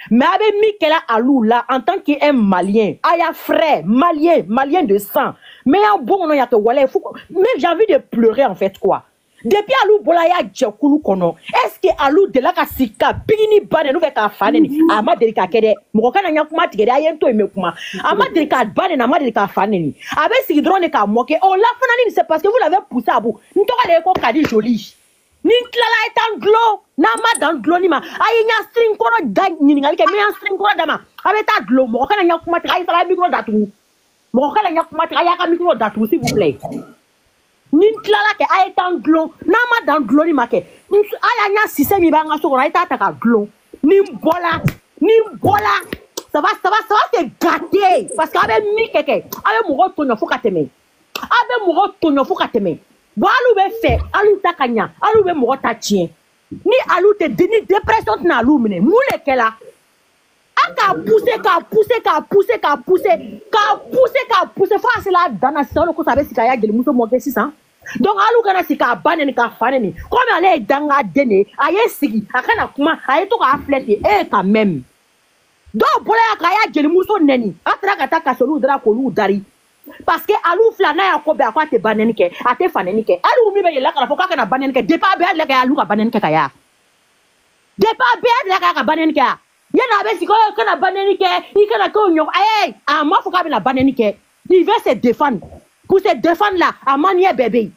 Mais avec Michaela Alou là, en tant qu'un malien, aya frère, malien de sang. Mais un bon nom y a que voilà, mais j'ai envie de pleurer en fait quoi. Depuis Alou bolaya jekulu kono, est-ce que Alou de la kasika bigini bane nou ka faneni ama deli ka kede moko kana nya kuma tigede ayento ime kuma ama deli ka bane na ama deli ka faneni abe sigi drone ka moke oh la fanani c'est parce que vous l'avez poussé à bout ntoka de ko Kadi Jolie ni tlala etan glo na ma dan glo ni ma ayi nya string kono da nyiningali ke me nya string kono dama abe ta glo moko kana nya kuma tigede ayi sala micro datu moko kana nya kuma tigede ayi ka micro datu s'il vous plaît. Ni tlala ke aye tan glon na ma dan glon ni make aya nya système mi ba nga so ay ta ta ka glon ni bola ça va se gâter parce que avec mi keke avec mo tonyo fo ka teme avec mo tonyo fo ka teme bo alu be fe alu ta kanya alu be mo ta tien ni alu te ni dépression na alu mine mu le kela a ka pousser ka pousser ka pousser ka pousser ka pousser ka pousser fo asela dana solo ko sabe sikaya gele muso mo ke 600. Donc alu kana sika baneni ka faneni comme ale danga dene aye sigi akana kuma aye to ka flete eh quand même. Donc bola ka ya gele muso neni atra ka ta ka solu dra ko lu dari parce que alu fla na ya ko be akwa te baneni ke ate faneni ke alu mi be yela kana fo ka kana baneni ke depa be ale ka alu ka baneni ke ka ya depa be ale ka baneni ke ya yana be siko kana baneni ke i kana ko nyo eh a ma fo ka be na baneni ke il veut se défendre. Pour se défendre là, à manière bébé.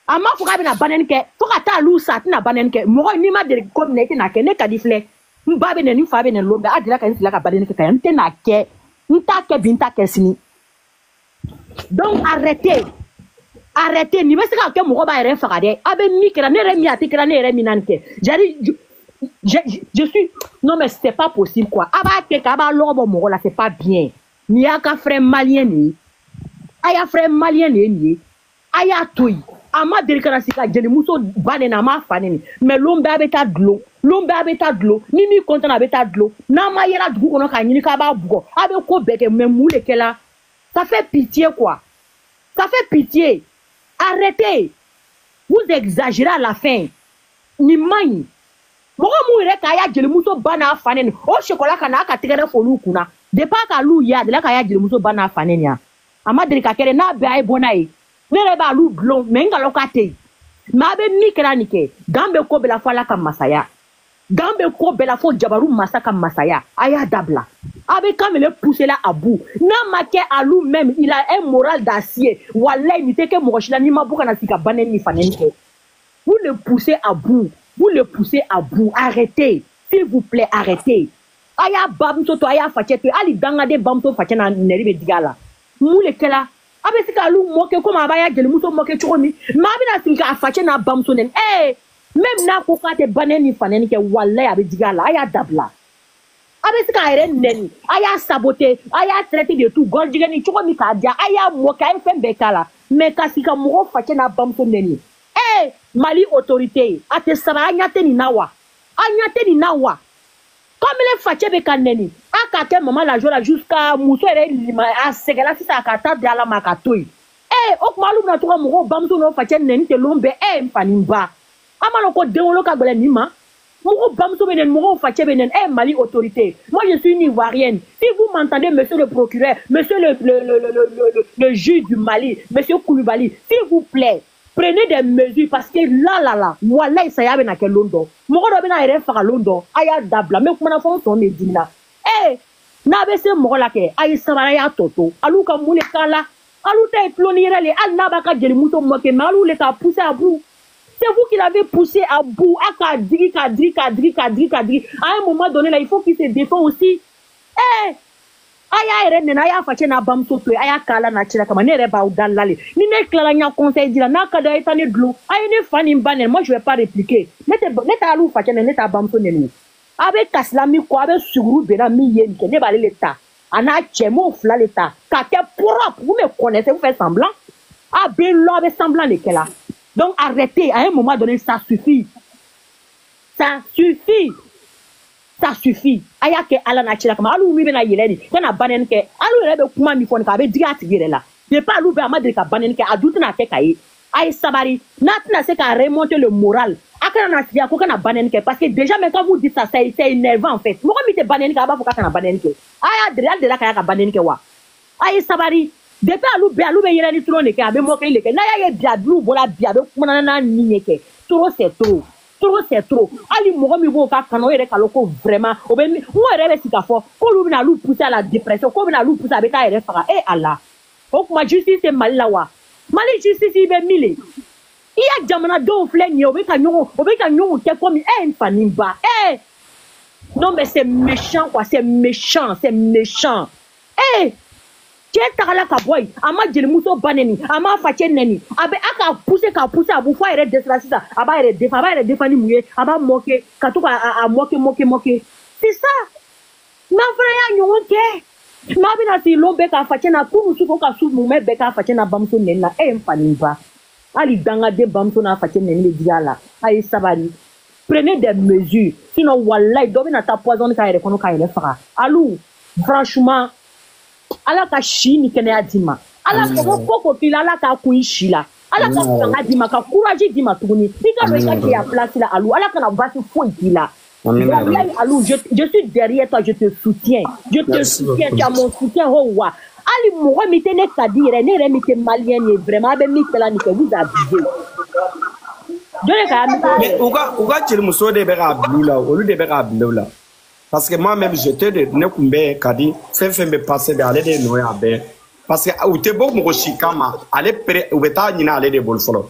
A ma fo ka be na baneni ke fo ka ta lu sa tina baneni ke mo ni ma de ko ne na ke ne ka di fle n ba be ne ni fa be ne lo a dira ka ni sila ka baneni ke ka n te na ke n ta ke bi n ta ke sini. Donc arrêtez. Arrêtez. Ni bɛ se ka kɛ mɔgɔ b'a yɛrɛ faga dɛ. A bɛ min kɛra ne yɛrɛ min a tɛ kɛra ne yɛrɛ min na nin kɛ. J'arrive, je suis, non mais c'est pas possible quoi. A b'a kɛ k'a b'a lɔgɔ bɔ mɔgɔ la, c'est pas bien. Nin y'a ka frère malien de ye. A y'a frère malien de ye nin ye. A y'a to yen. A ma deli ka na sigi ka jelimuso ba nɛni, a m'a fa nɛni. Mais lon bɛɛ a bɛ taa dulon. Lon bɛɛ a bɛ taa dulon. Ni min content a bɛ taa dulon. N'a ma yɛlɛ dugu kɔnɔ k'a ɲini k'a b'a bugɔ, a bɛ ko bɛɛ kɛ mais mun de kɛla? Ça fait pitié quoi. Ça fait pitié. Arrêtez. Vous exagérez à la fin. Ni man ɲi. Mɔgɔ mun yɛrɛ k'a y'a jelimuso ba n'a fa nɛni, o sekola ka n'a ka tɛgɛrɛ f'olu kunna. Depuis a k'alu ye, a delila k'a y'a jelimuso ba n'a fa nɛni ya. A ma deli ka kɛ dɛ, n'a bɛɛ a ye bɔ n'a ye. Ne yɛrɛ b'alu dulon, mais n nkalon k'a tɛ yen. Mais a bɛ min kɛra nin kɛ, gan bɛ ko bɛɛ la fo Ala ka masaya. Gan bɛ ko bɛɛ la fo jabaru masa ka masaya. A y'a dabila. A bɛ kamalen pousser la à bout. N'a ma kɛ alu même, il a un moral d'acier. Walayi nin tɛ kɛ mɔgɔ si la n'i ma bɔ ka na sigi ka ba nɛni ni fa nɛni kɛ. Vous le poussez à bout. Vous le poussez à bout. Arrêtez. S'il vous plaît, arrêtez. A y'a bamuso to, a y'a facɛ to yen. Hali dangaden bamuso facɛ n'a nɛri bɛ digi a la. Mun de kɛla? A bɛ se k'alu mɔkɛ komi a b'a y'a jelimuso mɔkɛ cogo min. Mais a bɛna sigi k'a facɛ n'a bamuso nɛni. Eh, même n'a ko k'a tɛ ba nɛni ni fa nɛni kɛ, walayi a bɛ digi a la. A y'a dabila. A bɛ se k'a yɛrɛ nɛni, a y'a saboter, a y'a traiter de tout, gɔrijigɛni cogo min k'a diya, a y'a mɔkɛ, a ye fɛn bɛɛ k'a la. Mais ka sigi ka mɔgɔw facɛ n'a bamuso nɛni. Eh, Mali autorité, a tɛ sara, a ɲɛ tɛ nin na wa? A ɲɛ tɛ nin na wa? Kamalen facɛ bɛ ka nɛni, a k'a kɛ mama la joie la jusqu'à muso yɛrɛ lima, a sɛgɛnna sisan a ka taa di Ala ma a ka to yen. Eh, o tuma alu bɛna to ka mɔgɔw bamuso n'o facɛ nɛni ten lon bɛɛ, eh, n fa ni n ba. An b'a dɔn ko denwolo ka gɛlɛn nin ma. Mɔgɔw bamuso bɛ nɛni, mɔgɔw facɛ bɛ nɛni. Eh, Mali autorité, moi je suis une Ivoirienne. Si vous m'entendez, monsieur le procureur, monsieur le juge du Mali, monsieur Koulibaly, s'il vous plaît, prenez des mesures parce que là, là, là, walayi saya bɛna kɛ lon dɔ. Mɔgɔ dɔ bɛna a yɛrɛ faga lon dɔ. A y'a dabila. N bɛ kumana fɔ n sɔn bɛ dimi na. Eh, n'a bɛ se mɔgɔ la kɛ, a ye sabali, a y'a tɔ to. Alu ka mun de k'a la? Alu ta ye tulon ni yɛrɛ le ye. Hali n'a b'a ka jelimuso mɔkɛ, mais alu le k'a pousser à bout. C'est vous qui l'avez poussé à bout. A k'a digi, k'a digi, k'a digi, k'a digi, k'a digi. À un moment donné, là, il faut qu'il se défend aussi. Eh, a y'a yɛrɛ nɛni, a y'a facɛ n'a bamuso to yen, a y'a k'a la n'a cira kama. Ne yɛrɛ b'aw da la le. Ni ne tilala n ya conseil di la, n'a ka di a ye taa ne dulon. A ye ne fa ni n ba nɛni, moi je vais pas répliquer. Ne tɛ ne t'a alu facɛ nɛni, ne t'a bamuso nɛni. A bɛ kasila min kɔ, a bɛ suguru benna min ye nin kɛ, ne b'ale le ta. A n'a cɛ, n b'o fila le ta. K'a kɛ propre, vous me connaissez, vous faites semblant. A bɛ lɔ, a bɛ semblant de kɛ la. Donc arrêtez, à un moment donné, ça suffit. Ça suffit. Ça suffit. A y'a kɛ Ala n'a cira kama. Hali min bɛna yɛlɛ nin, ka na ba nɛni kɛ. Hali yɛrɛ bɛ kuma min fɔ nin kan, a bɛ digi a tigi yɛrɛ la. Depuis alu bɛɛ a ma deli ka ba nɛni kɛ, a dun tɛna kɛ ka ye. A ye sabali. N'a tɛna se ka remonter le moral, a kana na sigi a ko kana ba nɛni kɛ. Parce que déjà, mais quand vous dites ça, c'est énervant en fait. Mɔgɔ min tɛ ba nɛni kɛ, a b'a fɔ k'a kana ba nɛni kɛ. A y'a deli, hali delila ka y'a ka ba nɛni kɛ wa? A ye sabali. Depuis alu bɛɛ, alu bɛ yɛlɛ ni tulon de kɛ, a bɛ mɔkɛli de kɛ. N'a y'a ye bi a dulu bɔra bi, a bɛ kumana n'a nin ye kɛ. Trop c'est trop. Trop c'est trop. Hali mɔgɔ min b'o ka kanu, o yɛrɛ k'a lɔn ko vraiment, o bɛ min, n ko yɛrɛ bɛ sigi k'a fɔ k'olu bɛna olu pousser à la dépression, k'o bɛna olu pousser, a bɛ taa yɛrɛ faga. Eh Ala. O tuma justice tɛ Mali la wa? Mali justice i bɛ min le? I ya jamanadenw filɛ nin ye, o bɛ ka ɲɔgɔn, o bɛ ka ɲɔgɔn kɛ komi e n fa ni n ba. Eh! Non mais c'est méchant quoi, c'est méchant, c'est méchant. Eh! Cɛ tagala ka bɔ yen, a ma jelimuso ba nɛni, a ma facɛ nɛni, a bɛ a k'a pousser k'a pousser a b'u fɔ a yɛrɛ dɛsɛra sisan, a b'a yɛrɛ défend, a b'a yɛrɛ défend ni mun ye? A b'a moquer, ka to k'a a moquer, moquer, moquer. C'est ça. N'an fana y'a ɲɔgɔn kɛ, n'a bɛna sigi lon bɛɛ k'a facɛ na kunun su ko ka su mumɛ bɛɛ k'a facɛ n'a bamuso nɛni na, e ye n fa ni n ba. Hali dangaden bamuso n'a facɛ nɛni bɛ digi a la. A ye sabali. Prenez des mesures. Sinon, wallahi, dɔ bɛna taa poison k'a yɛrɛ kɔnɔ k'a yɛrɛ faga. Alu, franchement, Ala ka si ni kɛnɛya d'i ma. Ala ka ko ko k'i la, Ala k'a kun i si la. Ala ka fanga d'i ma, ka courage d'i ma tuguni. I ka don i ka cɛya place la, Alu. Ala kana baasi foyi k'i la. Wallahi, Alu, je suis derrière toi, je te soutiens. Je te Merci soutiens, beaucoup. tu as mon soutien, oh wa. Hali mɔgɔ min tɛ ne ka di yɛrɛ, ne yɛrɛ min tɛ malien ye, vraiment, a bɛ min kɛla nin kɛ, vous abusez. Jɔn de ka micro Mais u ka jelimuso de bɛ k'a bila u la, olu de bɛ k'a bila u la. Parce que moi-même, j'étais de ne kun bɛ ka di fɛn fɛn bɛ passé bɛ ale de nɔ ye a bɛɛ. Parce que u tɛ bɔ mɔgɔ si kama, ale pere u bɛ taa ɲini ale de bolo fɔlɔ.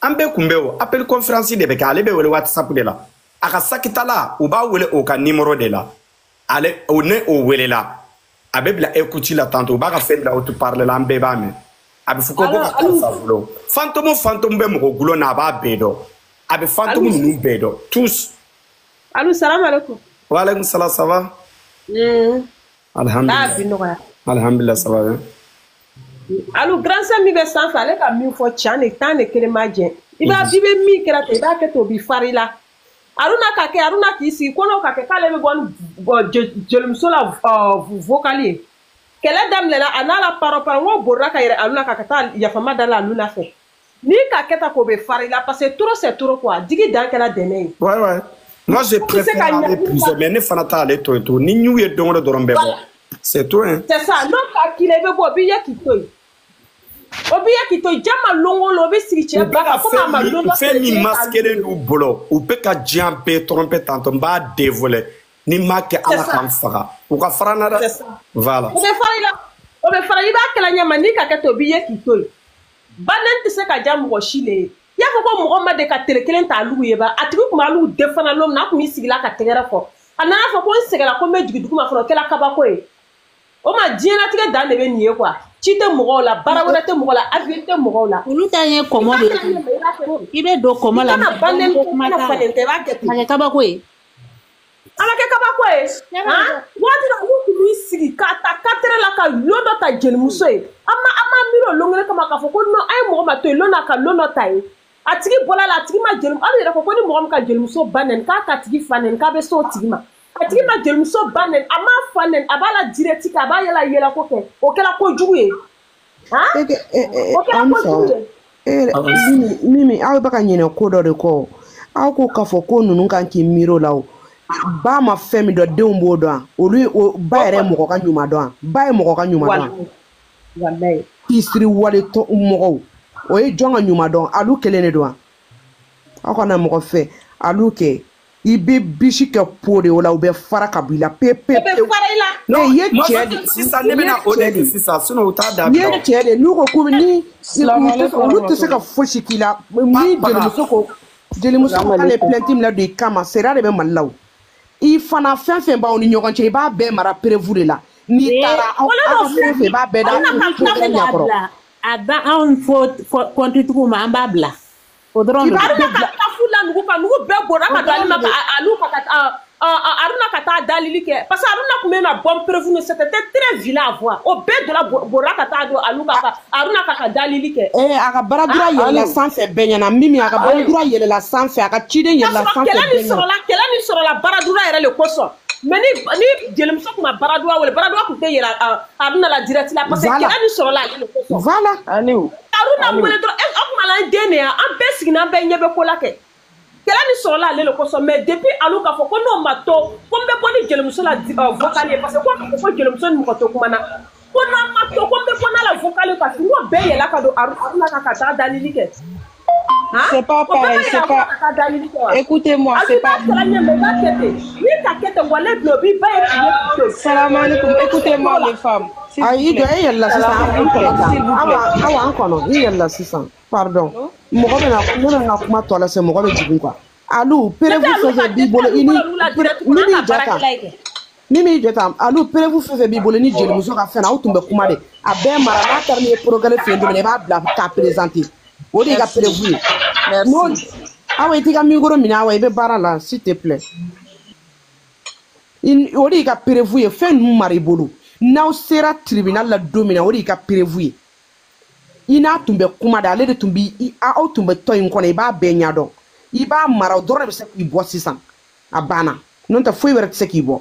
An bɛɛ kun bɛ o appel conférence de bɛ kɛ, ale bɛ wele WhatsApp de la. A ka sakitala, u b'a wele o ka numéro de la. Ale o ne o welela, a bɛ bila écoute la tantôt, u b'a ka fɛn bila haut-parleur la, an bɛɛ b'a mɛn. A bɛ fɔ ko ka karisa gulon. Fantôme bɛ mɔgɔ gulon na, a b'a bɛɛ dɔn. A bɛ fantôme ninnu bɛɛ dɔn. Tous. Allô, salam alaikum. Wa alaikum salam, ça va? Alhamdulillah. Alhamdulillah, ça va bien. Allô, grand sœur min bɛ sanfɛ, ale ka min fɔ tiɲɛ de tan de kelen ma jɛ. I b'a i bɛ min kɛra ten, i b'a kɛ ten, o b'i fari la. Aruna ka kɛ, Aruna k'i sigi ko n'o ka kɛ k'ale bɛ bɔ ni jelimuso la vocal ye. Kɛlɛ daminɛna a n'a la parɔ parɔ, n ko borila ka yɛrɛ Aruna kan ka taa yafama da la Aruna fɛ. N'i ka kɛ tan k'o bɛ fari la parce que trop c'est trop quoi. Digi dan kɛra dɛmɛ ye. Ouais ouais. Moi je préfère aller prison, mais ne fana t'ale to yen tugun. Ni y'u ye don o don dɔrɔn bɛ bɔ. C'est tout hein. C'est ça. N'o ka k'i la i bɛ bɔ, o b'i ye k'i to yen. O b'i ye k'i to yen. Jama lon o lon o bɛ sigi cɛ ba kan komi a ma lon dɔ. Fɛn min masqué d'u bolo, u bɛ ka diɲɛ bɛɛ tromper tantôt, n b'a dévoiler. Ni m'a kɛ Ala k'an faga. U ka fara n na dɛ. Voilà. O bɛ fara i la. O bɛ fara i b'a kɛla ɲɛ ma n'i ka kɛ ten o b'i ye k'i to yen. Bannen tɛ se ka diya mɔgɔ si le ye. I y'a fɔ ko mɔgɔ ma deli ka tele kelen ta alu ye ba, a tigi tun b'alu den fana lon min na, a tun b'i sigi la ka tɛgɛrɛ fɔ. A nana fɔ ko n sɛgɛnna ko n bɛ jigin dugu ma fɔlɔ, o kɛra kabako ye. O ma diɲɛlatigɛ dan de bɛ nin ye quoi. Ci tɛ mɔgɔw la, baara wɛrɛ tɛ mɔgɔ la, avenir tɛ mɔgɔw la. Olu ta ye kɔmɔ de ye. I bɛ don kɔmɔ la. I kana ba nɛni, i kana fa nɛni, i b'a kɛ ten. A kɛ kabako ye. A ma kɛ kabako ye. Waati dɔ olu tun b'i sigi k'a ta 4 heures la ka lon dɔ ta jelimuso ye. An ma miiri o lon kelen kama k'a fɔ ko non, an ye mɔgɔ ma to yen lon na ka lon dɔ ta ye. A tigi bɔla la, a tigi ma jeli, hali yɛrɛ ko ko ni mɔgɔ min ka jelimuso ba nɛni k'a ka tigi fa nɛni k'a bɛ se o tigi ma. A tigi ma jelimuso ba nɛni, a m'a fa nɛni, a b'a la direct kɛ, a b'a yɛlɛ yɛlɛ ko kɛ. O kɛra kojugu ye. O kɛra kojugu ye. Mimi, aw bɛ ka ɲinɛ ko dɔ de kɔ. Aw ko k'a fɔ ko ninnu kan k'i miiri o la o. Ba ma fɛn min dɔn, denw b'o dɔn. Olu ba yɛrɛ ye mɔgɔ ka ɲuman dɔn. Ba ye mɔgɔ ka ɲuman dɔn. Walayi. Kisiri wale mɔgɔw. O ye jɔn ka ɲuman dɔn, alu kelen de don. Aw kana mɔgɔ fɛ, alu kɛ. I bɛ bisi kɛ po de o la, u bɛ fara ka bɔ i la pe pe. U bɛ fara i la. Non, i ye cɛ de. Sisan ne bɛna o de kɛ sisan, sinon u t'a dabila. I ye cɛ de, n'u ko k'u ni olu tɛ se ka fosi k'i la. Ni jelimuso ko k'ale plainte min ladon i kama, sariya de bɛ Mali la o. I fana fɛn fɛn b'aw ni ɲɔgɔn cɛ, i b'a bɛɛ mara preuve de la. N'i taara aw ka fɛn fɛn, i b'a bɛɛ da o ɲɛkɔrɔ. A da anw fo kɔntitigiw ma, an b'a bila. O dɔrɔn de. Aruna ka tafu la nugu kan, nugu bɛɛ bɔra ka don ale ma ka alu ka Aruna ka taa dalili kɛ parce que Aruna tun bɛ na bɔ preuve ni c'était très vilain à voir. O bɛɛ donna bɔra ka taa don alu ka Aruna ka dalili kɛ. A ka baara dura yɛlɛla sanfɛ bɛɛ ɲɛna. Mimi a ka baara dura yɛlɛla sanfɛ, a ka ciden yɛlɛla sanfɛ bɛɛ ɲɛna. Kɛlɛ ni sɔrɔla baara dura yɛrɛ de kosɔn. Mais ni jelimuso tun ma baara dura wele, baara dura tun tɛ yɛlɛ Aruna la direct la parce que kɛlɛ ni sɔrɔla ale de kosɔn. Voilà. Aruna wele dɔrɔn, aw tun b'a la an den de ye, an bɛɛ siginna, an bɛɛ ɲɛ bɛ ko la kɛ. Kɛlɛ ni sɔrɔla ale de kosɔn, mais depuis alu k'a fɔ ko n'o ma to ko n bɛ bɔ ni jelimuso la vocal ye parce que ko jelimuso ni mɔgɔ tɛ kuma na. Ko n'a ma to ko n bɛ bɔ n'a la vocal parce que n ko bɛɛ yɛlɛ ka don Aruna kan ka taa dalili kɛ. C'est pas pareil, c'est pas. Écoutez-moi, c'est pas. Salam alaikum. Écoutez-moi les femmes. Ayi, jɔ e yɛlɛla sisan, an kɔnɔ tan. Awa an kɔnɔ, i yɛlɛla sisan. Pardon. Mɔgɔ bɛ na, ne bɛ n ka kuma tɔ lase, mɔgɔ bɛ jigin quoi. Alu, preuve fɛn fɛn b'i bolo i ni min b'i jɔ tan. Min b'i jɔ tan, alu preuve fɛn fɛn b'i bolo ni jelimuso ka fɛn na, aw tun bɛ kuma de. A bɛɛ mara, n'a taara n'i ye progrès fɛ yen don min na, i b'a bila k'a présenter. O de y'i ka preuve ye. Merci. Awa i t'i ka micro minɛ, Awa i bɛ baara la, s'il te plaît. O de y'i ka preuve ye, fɛn ninnu mara i bolo. N'aw sera tribunal la don min na, o de y'i ka preuve ye. I n'a tun bɛ kuma de, ale de tun b'i, aw tun bɛ tɔn in kɔnɔ, i b'a bɛɛ ɲɛdɔn. I b'a mara, o dɔrɔn de bɛ se k'i bɔ sisan. A banna. N'o tɛ foyi wɛrɛ tɛ se k'i bɔ.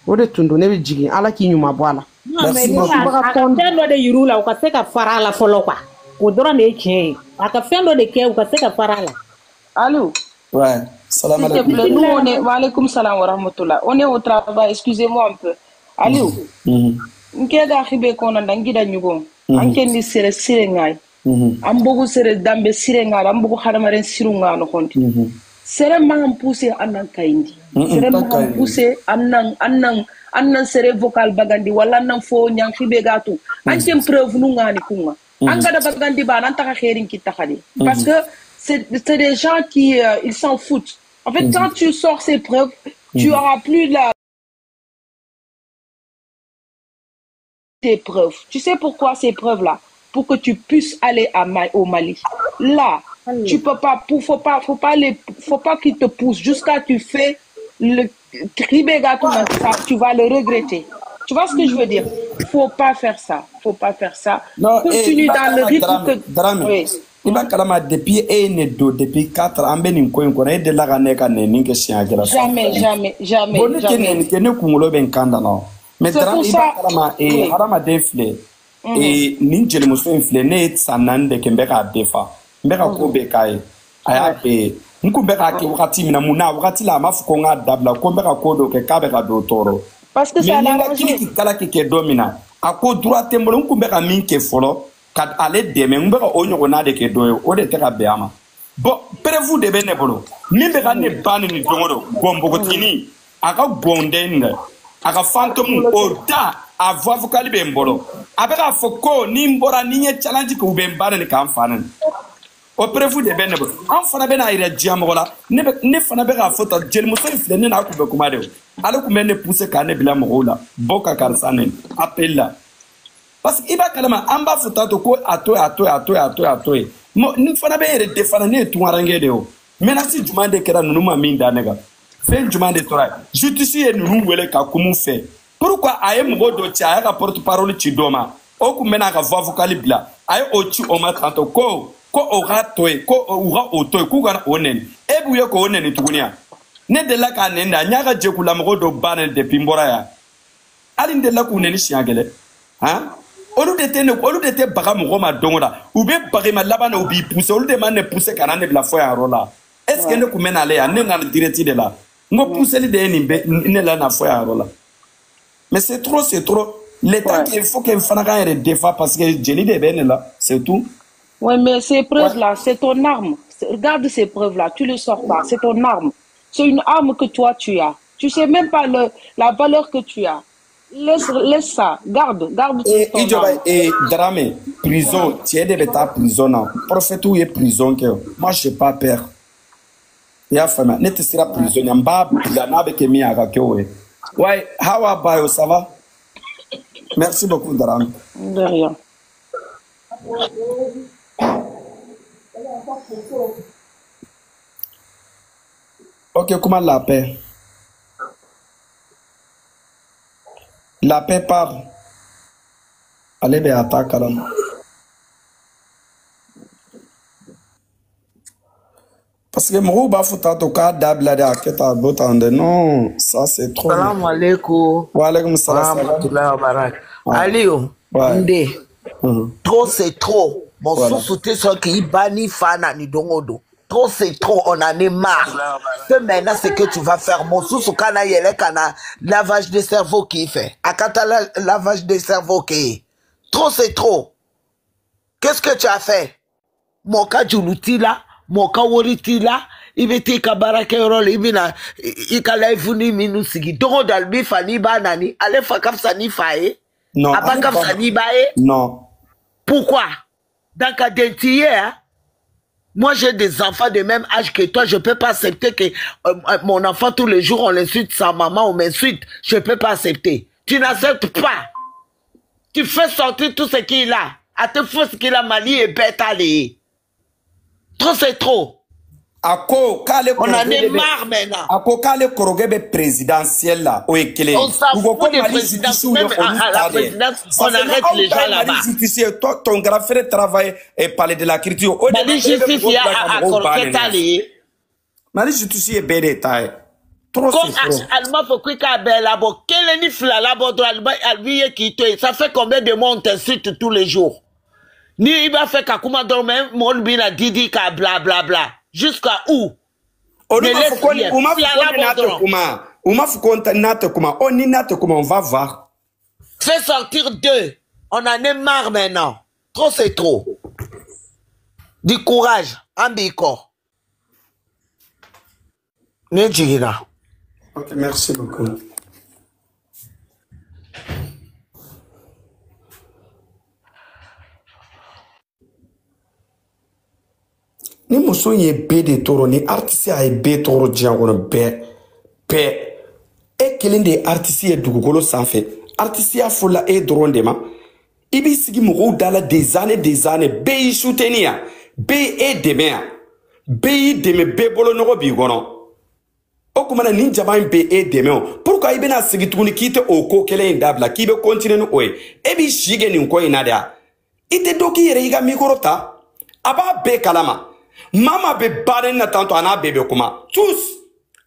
O de tun don, ne bɛ jigin, Ala k'i ɲuman bɔ a la. Non, mais a ka fɛn dɔ de yir'u la, u ka se ka fara a la fɔlɔ quoi. O dɔrɔn de ye tiɲɛ ye. A ka fɛn dɔ de kɛ, u ka se ka fara a la. Allô? Ouais. Salam alaikum. S'il te plaît, nous on est, wa alaikum salam wa rahmatullah. On est au travail, excusez-moi un peu. Allô? Nke ga khibe kono ndangida nyugo. Anke ni sere sire ngai. An bogu sere dambe sire ngai, an bogu hadamaren siru nga no konti. Sere man pousser annan kayindi. Sere man pousser annan annan annan sere vocal bagandi wala annan fo nyang khibe gatu. Anke preuve nu ngani kunga. Angada bagandi ba nan taka kherin ki takhadi. Parce que c'est des gens qui ils s'en foutent. En fait, quand tu sors ces preuves, tu auras plus la tes preuves. Tu sais pourquoi ces preuves-là? pour que tu puisses aller au Mali. Là, tu peux pas, faut pas qu'il te pousse jusqu'à tu fais le tu vas le regretter. Tu vois ce que je veux dire? Faut pas faire ça. Faut pas faire ça. Non, continue dans le rythme que. Dramé. Oui. I b'a kalama depuis e ye ne don depuis 4 ans an bɛ nin ko in kɔnɔ e delila ka ne ka nɛni kɛ siɲɛ kelen. Jamais, jamais, jamais. Bon ne tɛ nɛni kɛ ne kunkolo bɛ n kan da la. Mais Dramé i b'a kalama hadamaden filɛ nin jelimuso in filɛ ne ye san 4 de kɛ n bɛ k'a defa n bɛ ka ko bɛɛ k'a ye a y'a bɛɛ ye n kun bɛ k'a kɛ wagati min na mun na wagati la a m'a fɔ ko n k'a dabila ko n bɛ ka ko dɔ kɛ k'a bɛ ka don tɔɔrɔ. Parce que ça l'a arrangé. Mais ni n ka kiriki kalaki kɛ don min na a ko droit tɛ n bolo n kun bɛ ka min kɛ fɔlɔ. Ka ale dɛmɛ n bɛ ka o ɲɔgɔnna de kɛ dɔ ye o de tɛ ka bɛn a ma bon preuve de bɛ ne bolo min bɛ ka ne ba ni don o don gɔn npogotiginin a ka gɔnden dɛ a ka fantôme o da a voix vocale bɛ n bolo a bɛ k'a fɔ ko ni n bɔra ni n ye challenge kɛ u bɛ n ba neni k'an fa neni o preuve de bɛ ne bolo an fana bɛ n'a yira diɲɛ mɔgɔ la ne fana bɛ k'a fɔ tan jelimuso in filɛ ne n'a kun bɛ kuma de o ale kun bɛ ne pousser k'a ne bila mɔgɔw la bɔ ka karisa neni appel la. Parce que i b'a kalama an b'a fɔ tantôt ko a to yen a to yen a to yen a to yen a to yen n fana bɛ n yɛrɛ défendre ne ye tunkaranke de ye o menace jumɛn de kɛra ninnu ma min da ne kan fɛn jumɛn de tora yen justice ye ninnu wele ka kuma u fɛ pourquoi a ye mɔgɔ dɔ ci a y'a ka porte parole ci dɔ ma o kun bɛna a ka voix vocale bila a ye o ci o ma tantôt ko o ka to yen ko u ka o to yen k'u kana o nɛni e b'u ye k'o nɛni tuguni yan ne delila k'a nɛni da n y'a ka jɛkulamɔgɔ dɔ ba nɛni depuis n bɔra yan hali n delila k'u nɛni siɲɛ kelen. Han olu de tɛ ne olu de tɛ baga mɔgɔ ma don o la u bɛ baga i ma laban na u b'i pousser olu de ma ne pousser ka na ne bila fo yan yɔrɔ la est ce que ne kun bɛ n'ale yan ne nana direct de la n ko pousseli de ye nin bɛ ne la na fo yan yɔrɔ la mais c'est trop l'état qu'il faut que n fana k'an yɛrɛ défend parce que jeli de bɛ ne la c'est tout. Oui, mais ces preuves-là, c'est ton arme. Regarde ces preuves-là, tu ne les sors pas, c'est ton arme. C'est une arme que toi tu as. Tu sais même pas la valeur que tu as. Laisse ça, garde et ton arme. Et Dramé, prison, tu es de ta prison non. Prophète où est prison que moi j'ai pas peur. Ya fama, ne te sera prison n'ba bila na be kemi aka kewe. Ouais, how about you, ça va? Merci beaucoup Dramé. De rien. OK, comment la paix? La paix parle. Allez, ben, attaque là. Parce que moi, je vais faire un dabla de aketa botande. Non, ça c'est trop. Salam alaikum. Wa alaikum salam. Wa barak. Aliou, Ndé. Trop c'est trop. Mon sous-souté soit qui bani fana ni dongodo. Trop c'est trop, on en est marre. C'est maintenant ce que tu vas faire. Mon sous kana yele kana lavage de cerveau qui fait. Akata lavage de cerveau qui. Trop c'est trop. Qu'est-ce que tu as fait? Mon cas juluti là, mon cas woriti là, il était kabarake rôle, il bina il kala ifuni minu sigi. Dongo dalbi fani banani, allez fakaf sani fae. Non. Abakaf sani bae. Non. Pourquoi? Dans ka dentier hein? Moi, j'ai des enfants de même âge que toi. Je ne peux pas accepter que mon enfant, tous les jours, on l'insulte, sa maman, on m'insulte. Je ne peux pas accepter. Tu n'acceptes pas. Tu fais sortir tout ce qu'il a. À te faire ce qu'il a, Mali est bête, allez. Trop, c'est trop. On en est marre maintenant. À quoi le Korogebe présidentiel là, on s'en fout des présidentielles, même à la présidence, on arrête les gens là-bas. Toi, ton grand frère travaille et parler de la culture. Mali justice à Korogebe. Mali justice est belle état. Trop c'est trop. Alma faut qu'il là-bas. Quel est le là-bas Alma qui te ça fait combien de mois on t'insulte tous les jours? Ni il va faire Kakuma dormir, mon bina didi ka bla bla bla. Jusqu'à où? On va voir. Fais sortir deux. On en est marre maintenant. Trop c'est trop. Du courage. Ambiko. Nejira. Ok, merci beaucoup. Ni muso ye bɛɛ de tɔɔrɔ ni artiste a ye bɛɛ tɔɔrɔ diɲɛ kɔnɔ bɛɛ bɛɛ e kelen de ye artiste ye dugukolo sanfɛ artiste ya fɔla e dɔrɔn de ma I b'i sigi mɔgɔw da la des années des années, bɛɛ y'i soutenir yan, bɛɛ e dɛmɛ yan, bɛɛ y'i dɛmɛ, bɛɛ bolo nɔgɔ b'i kɔnɔ. O tuma na nin jama in bɛ e dɛmɛ o, pourquoi i bɛna sigi tuguni k'i tɛ o ko kelen in dabila, k'i bɛ continuer ni o ye? E b'i si kɛ nin ko in na de wa? I tɛ dɔ k'i yɛrɛ i ka micro ta. A b'a bɛɛ kalama, maa maa bɛ baara in na tantôt, a n'a bɛɛ bɛ kuma tous.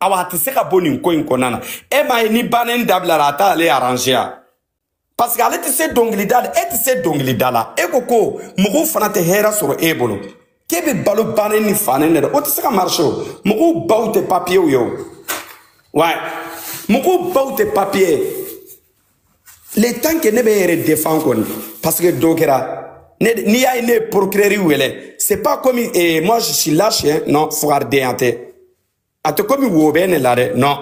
Awa, a tɛ se ka bɔ nin ko in kɔnɔna na. E m'a ye, ni baara in dabilara, a t'ale arranger ya, parce que ale tɛ se dɔnkilida la, e tɛ se dɔnkilida la. E ko ko mɔgɔw fana tɛ hɛrɛ sɔrɔ e bolo, k'e bɛ balo baara ni fanen de la, o tɛ se ka marcher o. Mɔgɔw baw tɛ papiyew ye o, ouais, mɔgɔw baw tɛ papiye. Le temps que ne bɛ n yɛrɛ défend kɔni, parce que dɔ kɛra ne, n'i y'a ye ne ye procureur wele, c'est pas comme moi je suis lâche hein, non, fugaridenya tɛ, a tɛ komi wo bɛ ne la dɛ, non,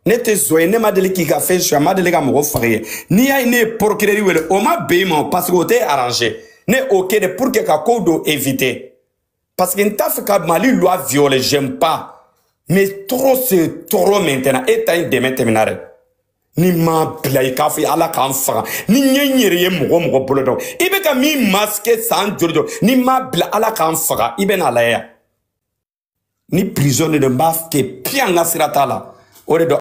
ne tɛ zɔ ye, ne ma deli k'i ka fɛn suɲɛ, ma deli ka mɔgɔ faga ye. N'i y'a ye ne ye procureur wele, o ma bɛn i ma, parce que o tɛ arranger ne, o kɛ de pour que ka kow dɔ éviter, parce que n t'a fɛ ka Mali loi violer, j'aime pas, mais trop c'est trop maintenant. E ta in dɛmɛ tɛmɛna dɛ. Ni ma bila i k'a fɔ Ala k'an faga, ni n ye n yɛrɛ ye mɔgɔ mɔgɔ bolo dɔn, i bɛ ka min masquer san joli joli, ni ma bila Ala k'an faga, i bɛ n'a lajɛ yan ni prison de don, n b'a kɛ piyan, n ka sira t'a la, o de don.